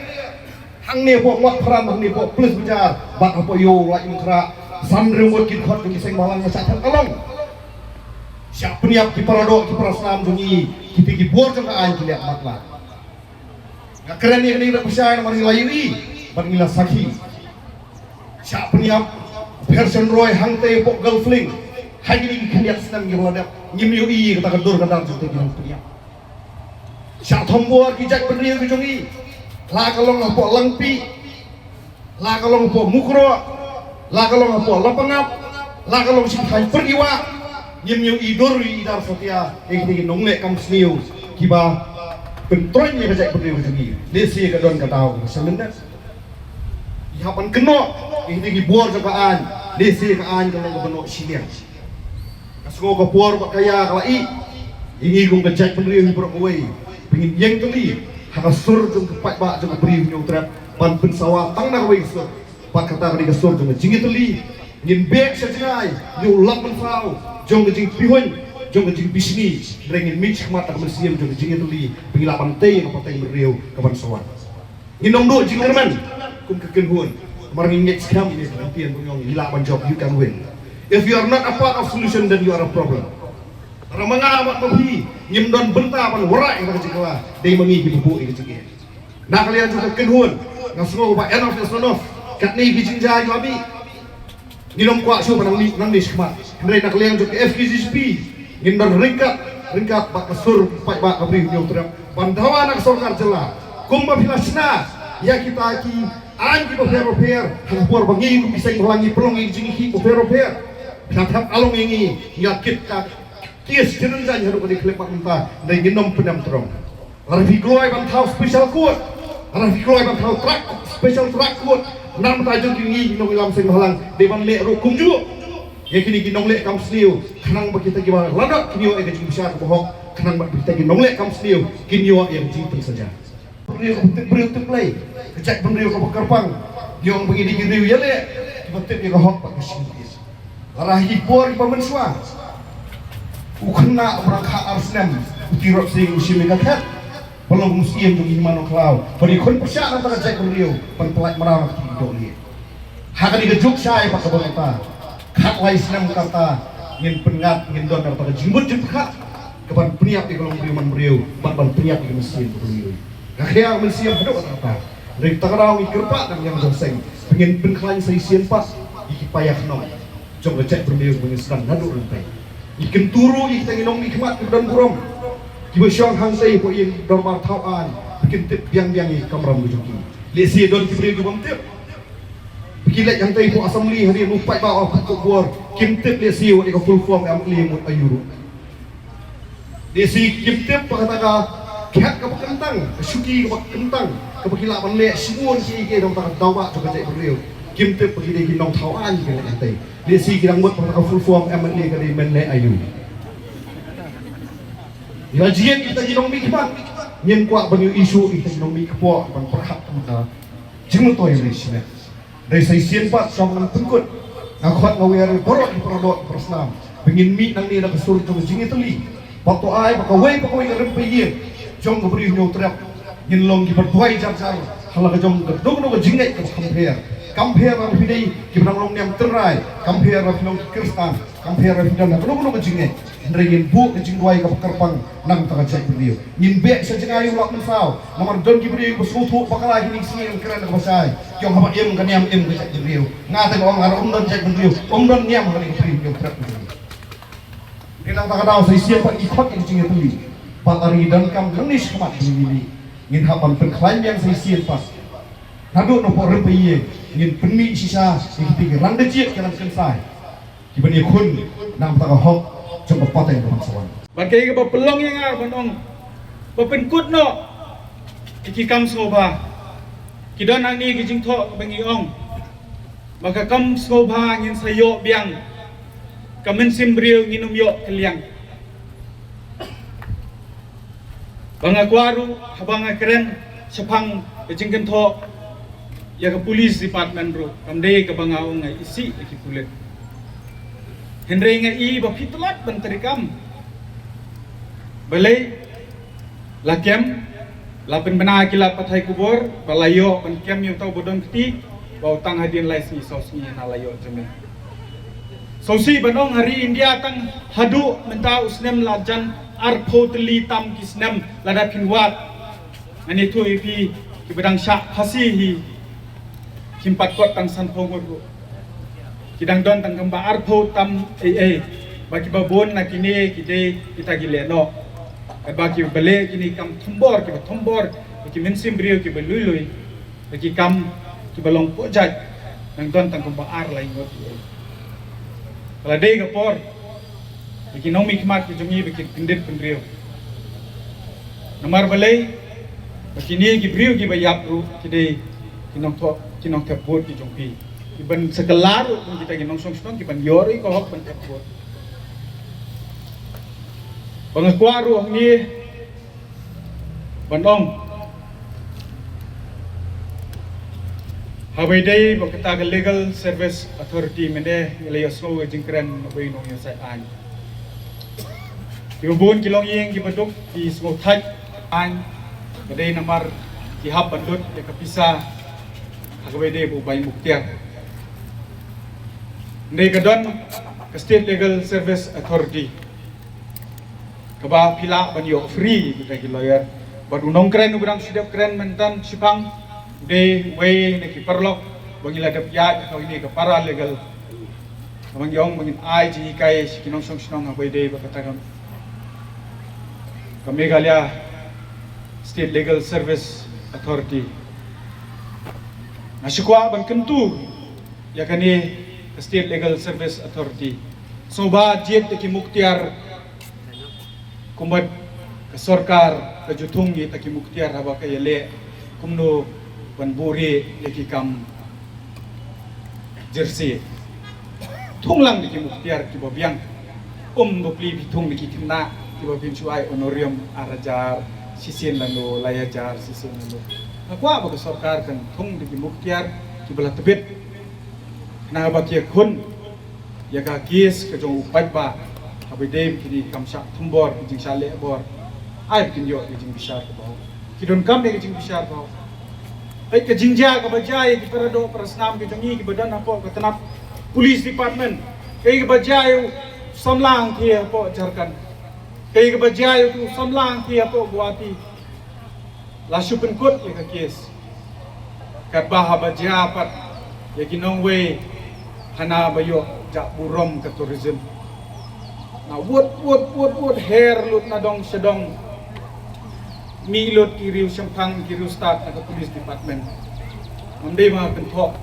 hangne hapoh Mawphran, hangne hapoh Police Bazar bad hapoh ïew Laitumkhrah, san riewmut ki dkhot jong ki seng bhalang, shah thap ka long. Shah pynïap ki para doh ki para snam jong ngi, kita ki bor jong ka aiñ ki leh matlah. Nga kren ïa kane da pyrshah namar ngi la ïohi bad ngi la sakhi. Shah pynïap Pherson Roy hangtei hapoh Golf Link. Ha kine ki khyndiat snem kiba la dep ngim ïohi ïa kata ka dur ka dar jong kita ki nongpynïap. Shah thombor ki jaitbynriew ki jong ngi, la ka long hapoh Langpih, la ka long hapoh Mukroh, la ka long hapoh Lapangap, la ka long sha ki thaiñ Pyrdiwah. Ngim ïohi dur ïohi dar satia ïa kita ki nongleh kam sniew kiba pyntroiñ ïa ka jaitbynriew ka jong ngi. Lehse ka don ka daw kaba sha mynta. Ngi hap ban kynnoh ïa kita ki bor jong ka aiñ, lehse ka aiñ ka long kaba noh shiliang. Nga sngew ka por bad ka ïa ka la ïeh ïa ngi kum ka jaitbynriew hi baroh kawei ba ngin ïeng tylli ha ka sur jong ka paidbah jong ka Bri Hynñiewtrep ban pynsawa tang na kawei ka sur. Bad kata ka dei ka sur jong ka jingïatylli. Ngin beh sha jngai ïa u lap mynsaw jong ka jingpihuiñ, jong ka jingbishni, hynrei ngin mih shakhmat da ka mynsiem jong ka jingïatylli ba ngi lah ban tei ïa ka pateng bynriew ka ban sa wan. Ngin ym duh jingkyrmen kum ka kynhun. Namar ngi ngeit skhem ïa ka ktien ba ong, ngi lah ban jop, you can win. If you are not a part of solution, then you are a problem. Lada ma nga bad ma phi ngim don bynta ban wanrah ïa ka jingkylla, dei ma ngi kiba buh ïa ka jingeh. Na ka liang jong ka kynhun, nga sngew ba enough is enough. Katne ki jingjia ki la mih. Ngin ym kwah shuh ban nang mih, nang mih shakhmat. Hynrei na ka liang jong ka F K J G P ngin don ryngkat, ryngkat bad ka sur paidbah ka Bri Hynñiewtrep ban dawa na ka sorkar jylla kumba phi la shna ïa kita ki aiñ kiba pher bapher. Ha ka por ba ngi kum ki seng bhalang ngi pynlong ïa ki jingïakhih bapher bapher, phi la thep along ïa ngi, ngi la kit ka case jingïakhih haduh ka dei khyllipmat mynta, hynrei ngin ym pyndem tyrong. Lada phi kloi ban thaw special court, lada phi kloi ban thaw track, special track court na ka bynta jong kine ki nongïalam seng bhalang, dei ban leh ruh kumjuh ïa kine ki nongleh kam sniew, khnang ba kita kiba la dap kin ïoh ïa ka jingbishar kaba hok, khnang ba kita ki nongleh kam sniew kin ïoh ïa ka jingpynshitom. Briew kaba tip briew tip Blei, ka jaitbynriew kaba kyrpang, ngi ong ba ngi dei ki riew ïaleh kiba tip ïa ka hok bad ka sniew. Lada ha ki por kiba mynshuwa u khynnah uba dang kha ar snem u Tirot Sing u shim ïa ka khet, ba long u syiem jong ki hima nongkhlaw, ba dei khun pyrshah na ka bynta ka jaitbynriew, ban pyllait mraw na ka kti ki dohlieh. Ha kane ka juk shai bad kaba mynta, khatlai snem kata, ngin pynngat, ngin don na ka bynta ka jingmut jingpyrkhat kaban pynïap ïa ka longbriew manbriew bad ban pynïap ïa ka mynsiem ka briew. Nga khia mynsiem haduh katta katta. Hynrei kata ka daw ngi kyrpad na ka liang jong ka seng ba ngin pynkhlaiñ sa shisien pat ïa ki paia khnong jong ka jaitbynriew ba ngin sdang naduh ryntei. Ngi kyntu ruh ïa kita ki nongmihkhmat kiba don burom, kiba shong hangtei hapoh ïing dorbar thaw aiñ, ba kin tip biang biang ïa ki kamram ka jong ki. Lehse don ki briew ki bym tip. Ba ki leit hangtei hapoh assembly hadien u paidbah u ap ka khubor, kim tip lehse wat ïa ka full form M L A mut aiu ruh. Lehse kim tip ba kata ka khet kaba kyntang, ka shuki kaba kyntang, kaba ki lah ban leh shibun kiei kiei na ka bynta ka daw bah jong ka jaitbynriew. Kim tip ba ki dei ki nongthaw aiñ ki leit hangtei. Lehse ki dang mut ba kata ka full form M L A ka dei men leh aiu. Ïa la jingim kita ki nongmihkhmat, ngim kwah ban ïohi shuh ïa kita ki nongmihkhmat ban pyrkhat kumta. Jingmyntoi ïa u shimet. Dei sa shisien pat shuwa ban pynkut, nga khot nga wer ïa baroh ki para doh para snam ba ngin mih nangne da ka sur jong ka jingïatylli. Bad to ai ba kawei pa kawei ka rympei ïing jong ka Bri Hynñiewtrep ngin long kiba duwai jar jar ha la ka jong kano kano ka jingngeit kaba kham pher. Kham pher lada phi dei kiba dang long niam tynrai, kham pher lada phi long ki Khristan, kham pher lada phi don ha kano kano ka jingngeit. Hynrei ngin buh ka jingduwai kaba kyrpang na ka bynta ka jaitbynriew. Ngin beh sha jngai u Lad Mynsaw, namar don ki briew ba sngewthuh bakla kine ki sngi, ngan kren kaba shai. Ki ong haba im ka niam im ka jaitbynriew. Nga te nga ong lada ym don jaitbynriew, ym don niam ha kane ka Bri Hynñiewtrep. Ngi nang ta ka daw sa shisien pat ngi khot ïa ka jingïatylli. Bad lada ngi donkam nangne shakhmat ba ngi mih, ngin hap ban pynkhlaiñ biang sa shisien pat. Naduh na pdeng rympei ïing ngin pynmih shisha ïa kita ki rangbah jied, ki rangkynsai, kiban ïakhun na ka bynta ka hok jong ka pateng ka bangsawan. Bad kaei kaba pynlong ïa nga ban ong ba pynkut noh ïa ki kam sngewbha. Ki don hangne ki jingthoh ba ngi ong ba ka kam sngewbha ngin sa ïoh biang, ka mynsiem briew ngin ym ïoh kylliang. Ba nga kwah ruh haba nga kren shaphang ka jingkynthoh ïa ka police department ruh, kam dei kaba nga ong nga isih ïa ki pulit. Hynrei nga i ba phi tlot ban treikam. Balei? La kem, la pynbna ki lad pathai khubor ba la ïoh ban kem ïa uta uba don kti, ba u tang hadien lai sngi saw sngi na la ïoh jingmut. Sngewsih ban ong ha ri India tang haduh mynta u snem la jan arphew tylli tam ki snem lada phin wad. Ngan ïathuh ïa phi, kiba dang shah phasi hi kim pat kot tang sanphew ngut ruh. Ki dang don tang kumba arphew tam ei ei. Ba kiba bun na kine ki dei kita ki lehnoh. Ba kiba leh kine ki kam thombor, kiba thombor ïa ki mynsiem briew kiba lui lui. Ba ki kam kiba long pyrshah nang don tang kumba ar lai ngut. Ka la dei ka por ba ki nongmihkhmat ki jong ngi ba kin kyndit bynriew. Namar balei? Ba kine ki briew kiba ïap ruh ki dei ki nongthoh, ki nongthep vote ki jong phi. Kiban sa kylla ruh kum kita ki nongshong shnong kiban ïoh ruh ïa ka hok ban thep vote. Ba nga kwah ruh hangne ban ong, haba ïadei bad kata ka Legal Service Authority, mynne ngi la ïohsngew ka jingkren na uwei u nongïasaid aiñ. Kiba bun ki longïing kiba duk ki sngewthait aiñ ba dei namar ki hap ban lut ïa ka pisa ha kaba ïadei bad u bai muktiar. Hynrei ka don ka State Legal Service Authority kaba phi lah ban ïoh free kita ki lawyer. Bad u nongkren uba dang shu dep kren mynta shipang u dei uwei na ki paralok ba ngi la dep ïaid ha kane ka paralegal. Kaba ngi ong ba ngin ai jinghikai sha ki nongshong shnong haba ïadei bad kata ka, ka Meghalaya State Legal Service Authority. Nga shu kwah ban kyntu ïa kane ka State Legal Service Authority. Sngewbha jied ïa ki muktiar kumba ka sorkar ka ju thung ïa kita ki muktiar haba ka ïaleh kumno ban buhrieh ïa ki kam jersey. Thung lang da ki muktiar kiba biang. Um bapli phi thung da ki khynnah kiba phin shu ai honorarium ar hajar, shisien lano lai hajar, shisien lano. Nga kwah ba ka sorkar kan thung da ki muktiar kiba la tbit. Khnang ba ki ïakhun ïa ka case ka jong u paidbah haba ïadei bad kine ki kam shah thombor, ki jingshah lehbor. Ai ba kin ïoh ki jingbishar kaba hok. Ki donkam ïa ki jingbishar kaba hok. Peit ka jingjia kaba jia ïa ki paradoh parasnam ki jong ngi kiba don hapoh ka tnat Police Department. Kaei kaba jia ïa u samla hangthie hapoh Jharkhand. Kaei kaba jia ïa u samla hangthie hapoh Guwahati. La shu pynkut ïa ka case. Katba haba jia pat ïa ki nongwei hana ba ïoh jah burom ka tourism. Na wut wut wut wut her lut na dong sha dong. Mih lut ki riew shemphang ki riew stad na ka police department. Ngam dei ma pynthok.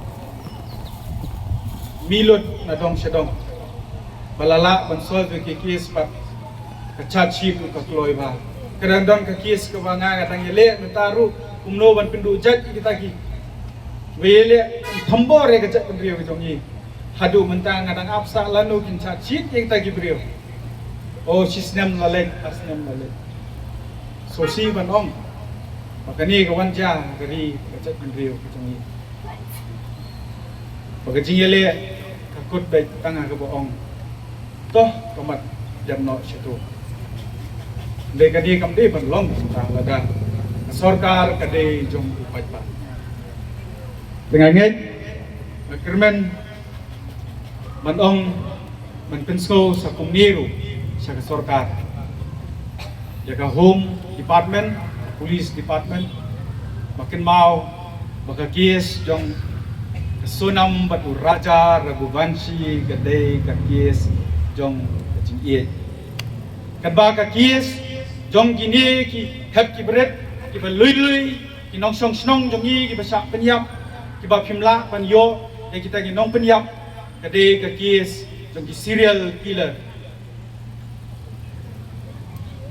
Mih lut na dong sha dong. Ba la lah ban solve ki case pat ka charge sheet ka kloi ba. Ka dang don ka case kaba nga nga dang ïaleh mynta ruh kumno ban pynduh jait ïa kita ki. Ba ïaleh thombor ïa ka jaitbynriew ka jong ngi. Haduh mynta nga dang ap sah lano kin charge sheet ïa kita ki briew. Oh, shi snem la leit, ar snem la leit. So shi ban ong ba kane ka wan jia ka ri ka jaitbynriew ka jong ngi. Ba ka jingïaleh ka kut beit tang ha kaba ong. Toh ka mat dep noh sha tu. Dei ka dei kam dei ban long ta lada ka sorkar ka dei jong u paidbah. Te nga ngeit nga kyrmen ban ong ban pynsngew sa kumne ruh sha ka sorkar. Ïa ka Home Department, Police Department, ba kynmaw ba ka case jong ka Sonam bad u Raja Raghuvanshi ka dei ka case jong ka jingïeit. Katba ka case jong kine ki hep ki bret kiba lui lui, ki nongshong shnong jong ngi kiba shah pynïap, kiba phim lah ban ïoh ïa kita ki nongpynïap, ka dei ka case jong ki serial killer.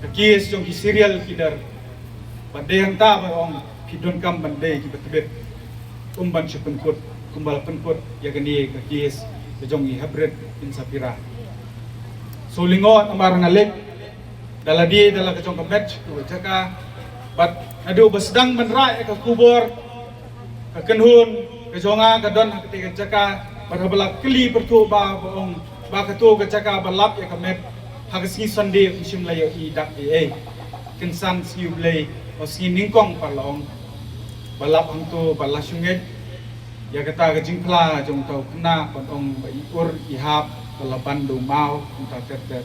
Ka case jong ki serial killer. Ba dei hangta ba ong phi donkam ban dei kiba tbit. Kum ban shu pynkut, kumba la pynkut ïa kane ka case ka jong i Hepbret Insapira. So lyngngoh namar nga leit da lade da la ka jong ka met ka jaka bad naduh ba sdang ban rah ïa ka khubor, ka kynhun ka jong nga ka don ha kata ka jaka bad haba la kylli pyrthuh ba ba ong ba kato ka jaka ba lap ïa ka met ha ka sngi Sunday um shym la ïohi dak ei ei. Kynsan sngi U Blei, sngi nyngkong pat la ong ba lap hangto bad la shu ngeit ïa kata ka jingphla jong uta u khynnah ban ong ba i ur i hap ba la ban da u maw kumta ter ter.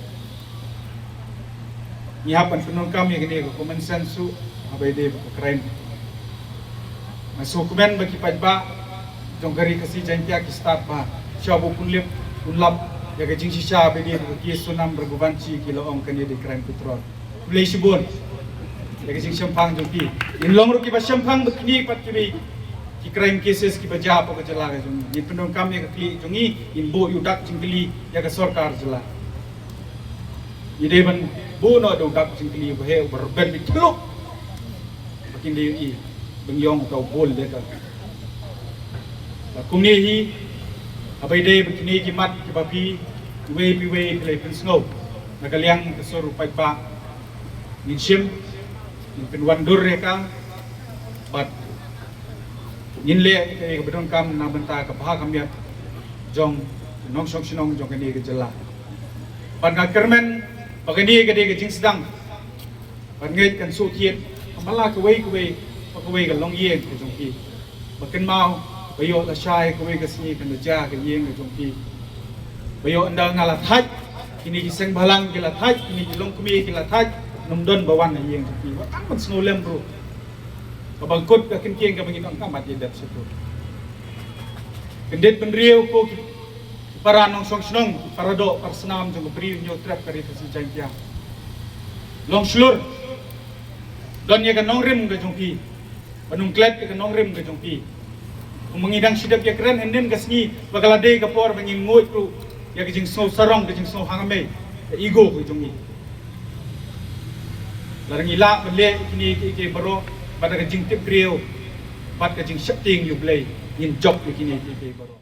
Ngi hap ban pyndonkam ïa kane ka common sense ruh haba ïadei bad ka crime. Nga sngewkmen ba ki paidbah jong ka Ri Khasi Jaiñtia ki stad ba shuwa ba u pynlip pynlap ïa ka jingshisha haba ïadei bad ka case Sonam Raghuvanshi ki la ong kane dei crime patrol. Khublei shibun ïa ka jingshemphang jong ki. Ngin long ruh kiba shemphang bad kine pat kiwei ki crime cases kiba jia hapoh ka jylla ka jong ngi. Ngin pyndonkam ïa ka khlieh jong ngi, ngin buh ïa u dak jingkylli ïa ka sorkar jylla. Ngi dei ban buh noh da u dak jingkylli uba heh uba rben beit khluk. Ba kin dei ïohi ba ngi ong uta u bul lehter. Bad kumne hi haba ïadei bad kine ki mat kiba phi iwei pa iwei phi la pynsngew na ka liang ka sur u paidbah. Ngin shim, ngin pynwandur ïa ka bad ngin leh ïa ka ba donkam na bynta ka bha ka miat jong nongshong shnong jong kane ka jylla. Bad nga kyrmen ba kane ka dei ka jingsdang ban ngeit kan shu thied ha la kawei kawei, ba kawei ka longïing ka jong phi. Ba kynmaw ba ïoh lashai kawei ka sngi kan da jia ka ïing ka jong phi. Ba ïoh ynda nga la thait, kine ki seng bhalang ki la thait, kine ki longkmie ki la thait, ngam don ba wan ha ïing jong phi. Wat tang ban sngewlem ruh. Kaba kut ka kyntieng kaba ngin ong ka mat ïa dep sha tu. Kyndit bynriew ko ki para nongshong shnong, ki para doh para snam jong ka Bri u Hynñiewtrep ka Ri Khasi Jaiñtia. Long shlur. Don ïa ka nongrim ka jong phi. Ban ym klet ïa ka nongrim ka jong phi. Kumba ngi dang shu dep ïakren hynnin ka sngi ba ka la dei ka por ba ngin nguid ruh ïa ka jingsngew sarong, ka jingsngew hangne, ka ego ka jong ngi. Lada ngi lah ban leh ïa kine kiei kiei baroh bad ka jingtip briew bad ka jingsheptieng ïa U Blei, ngin jop ïa kine kiei kiei baroh.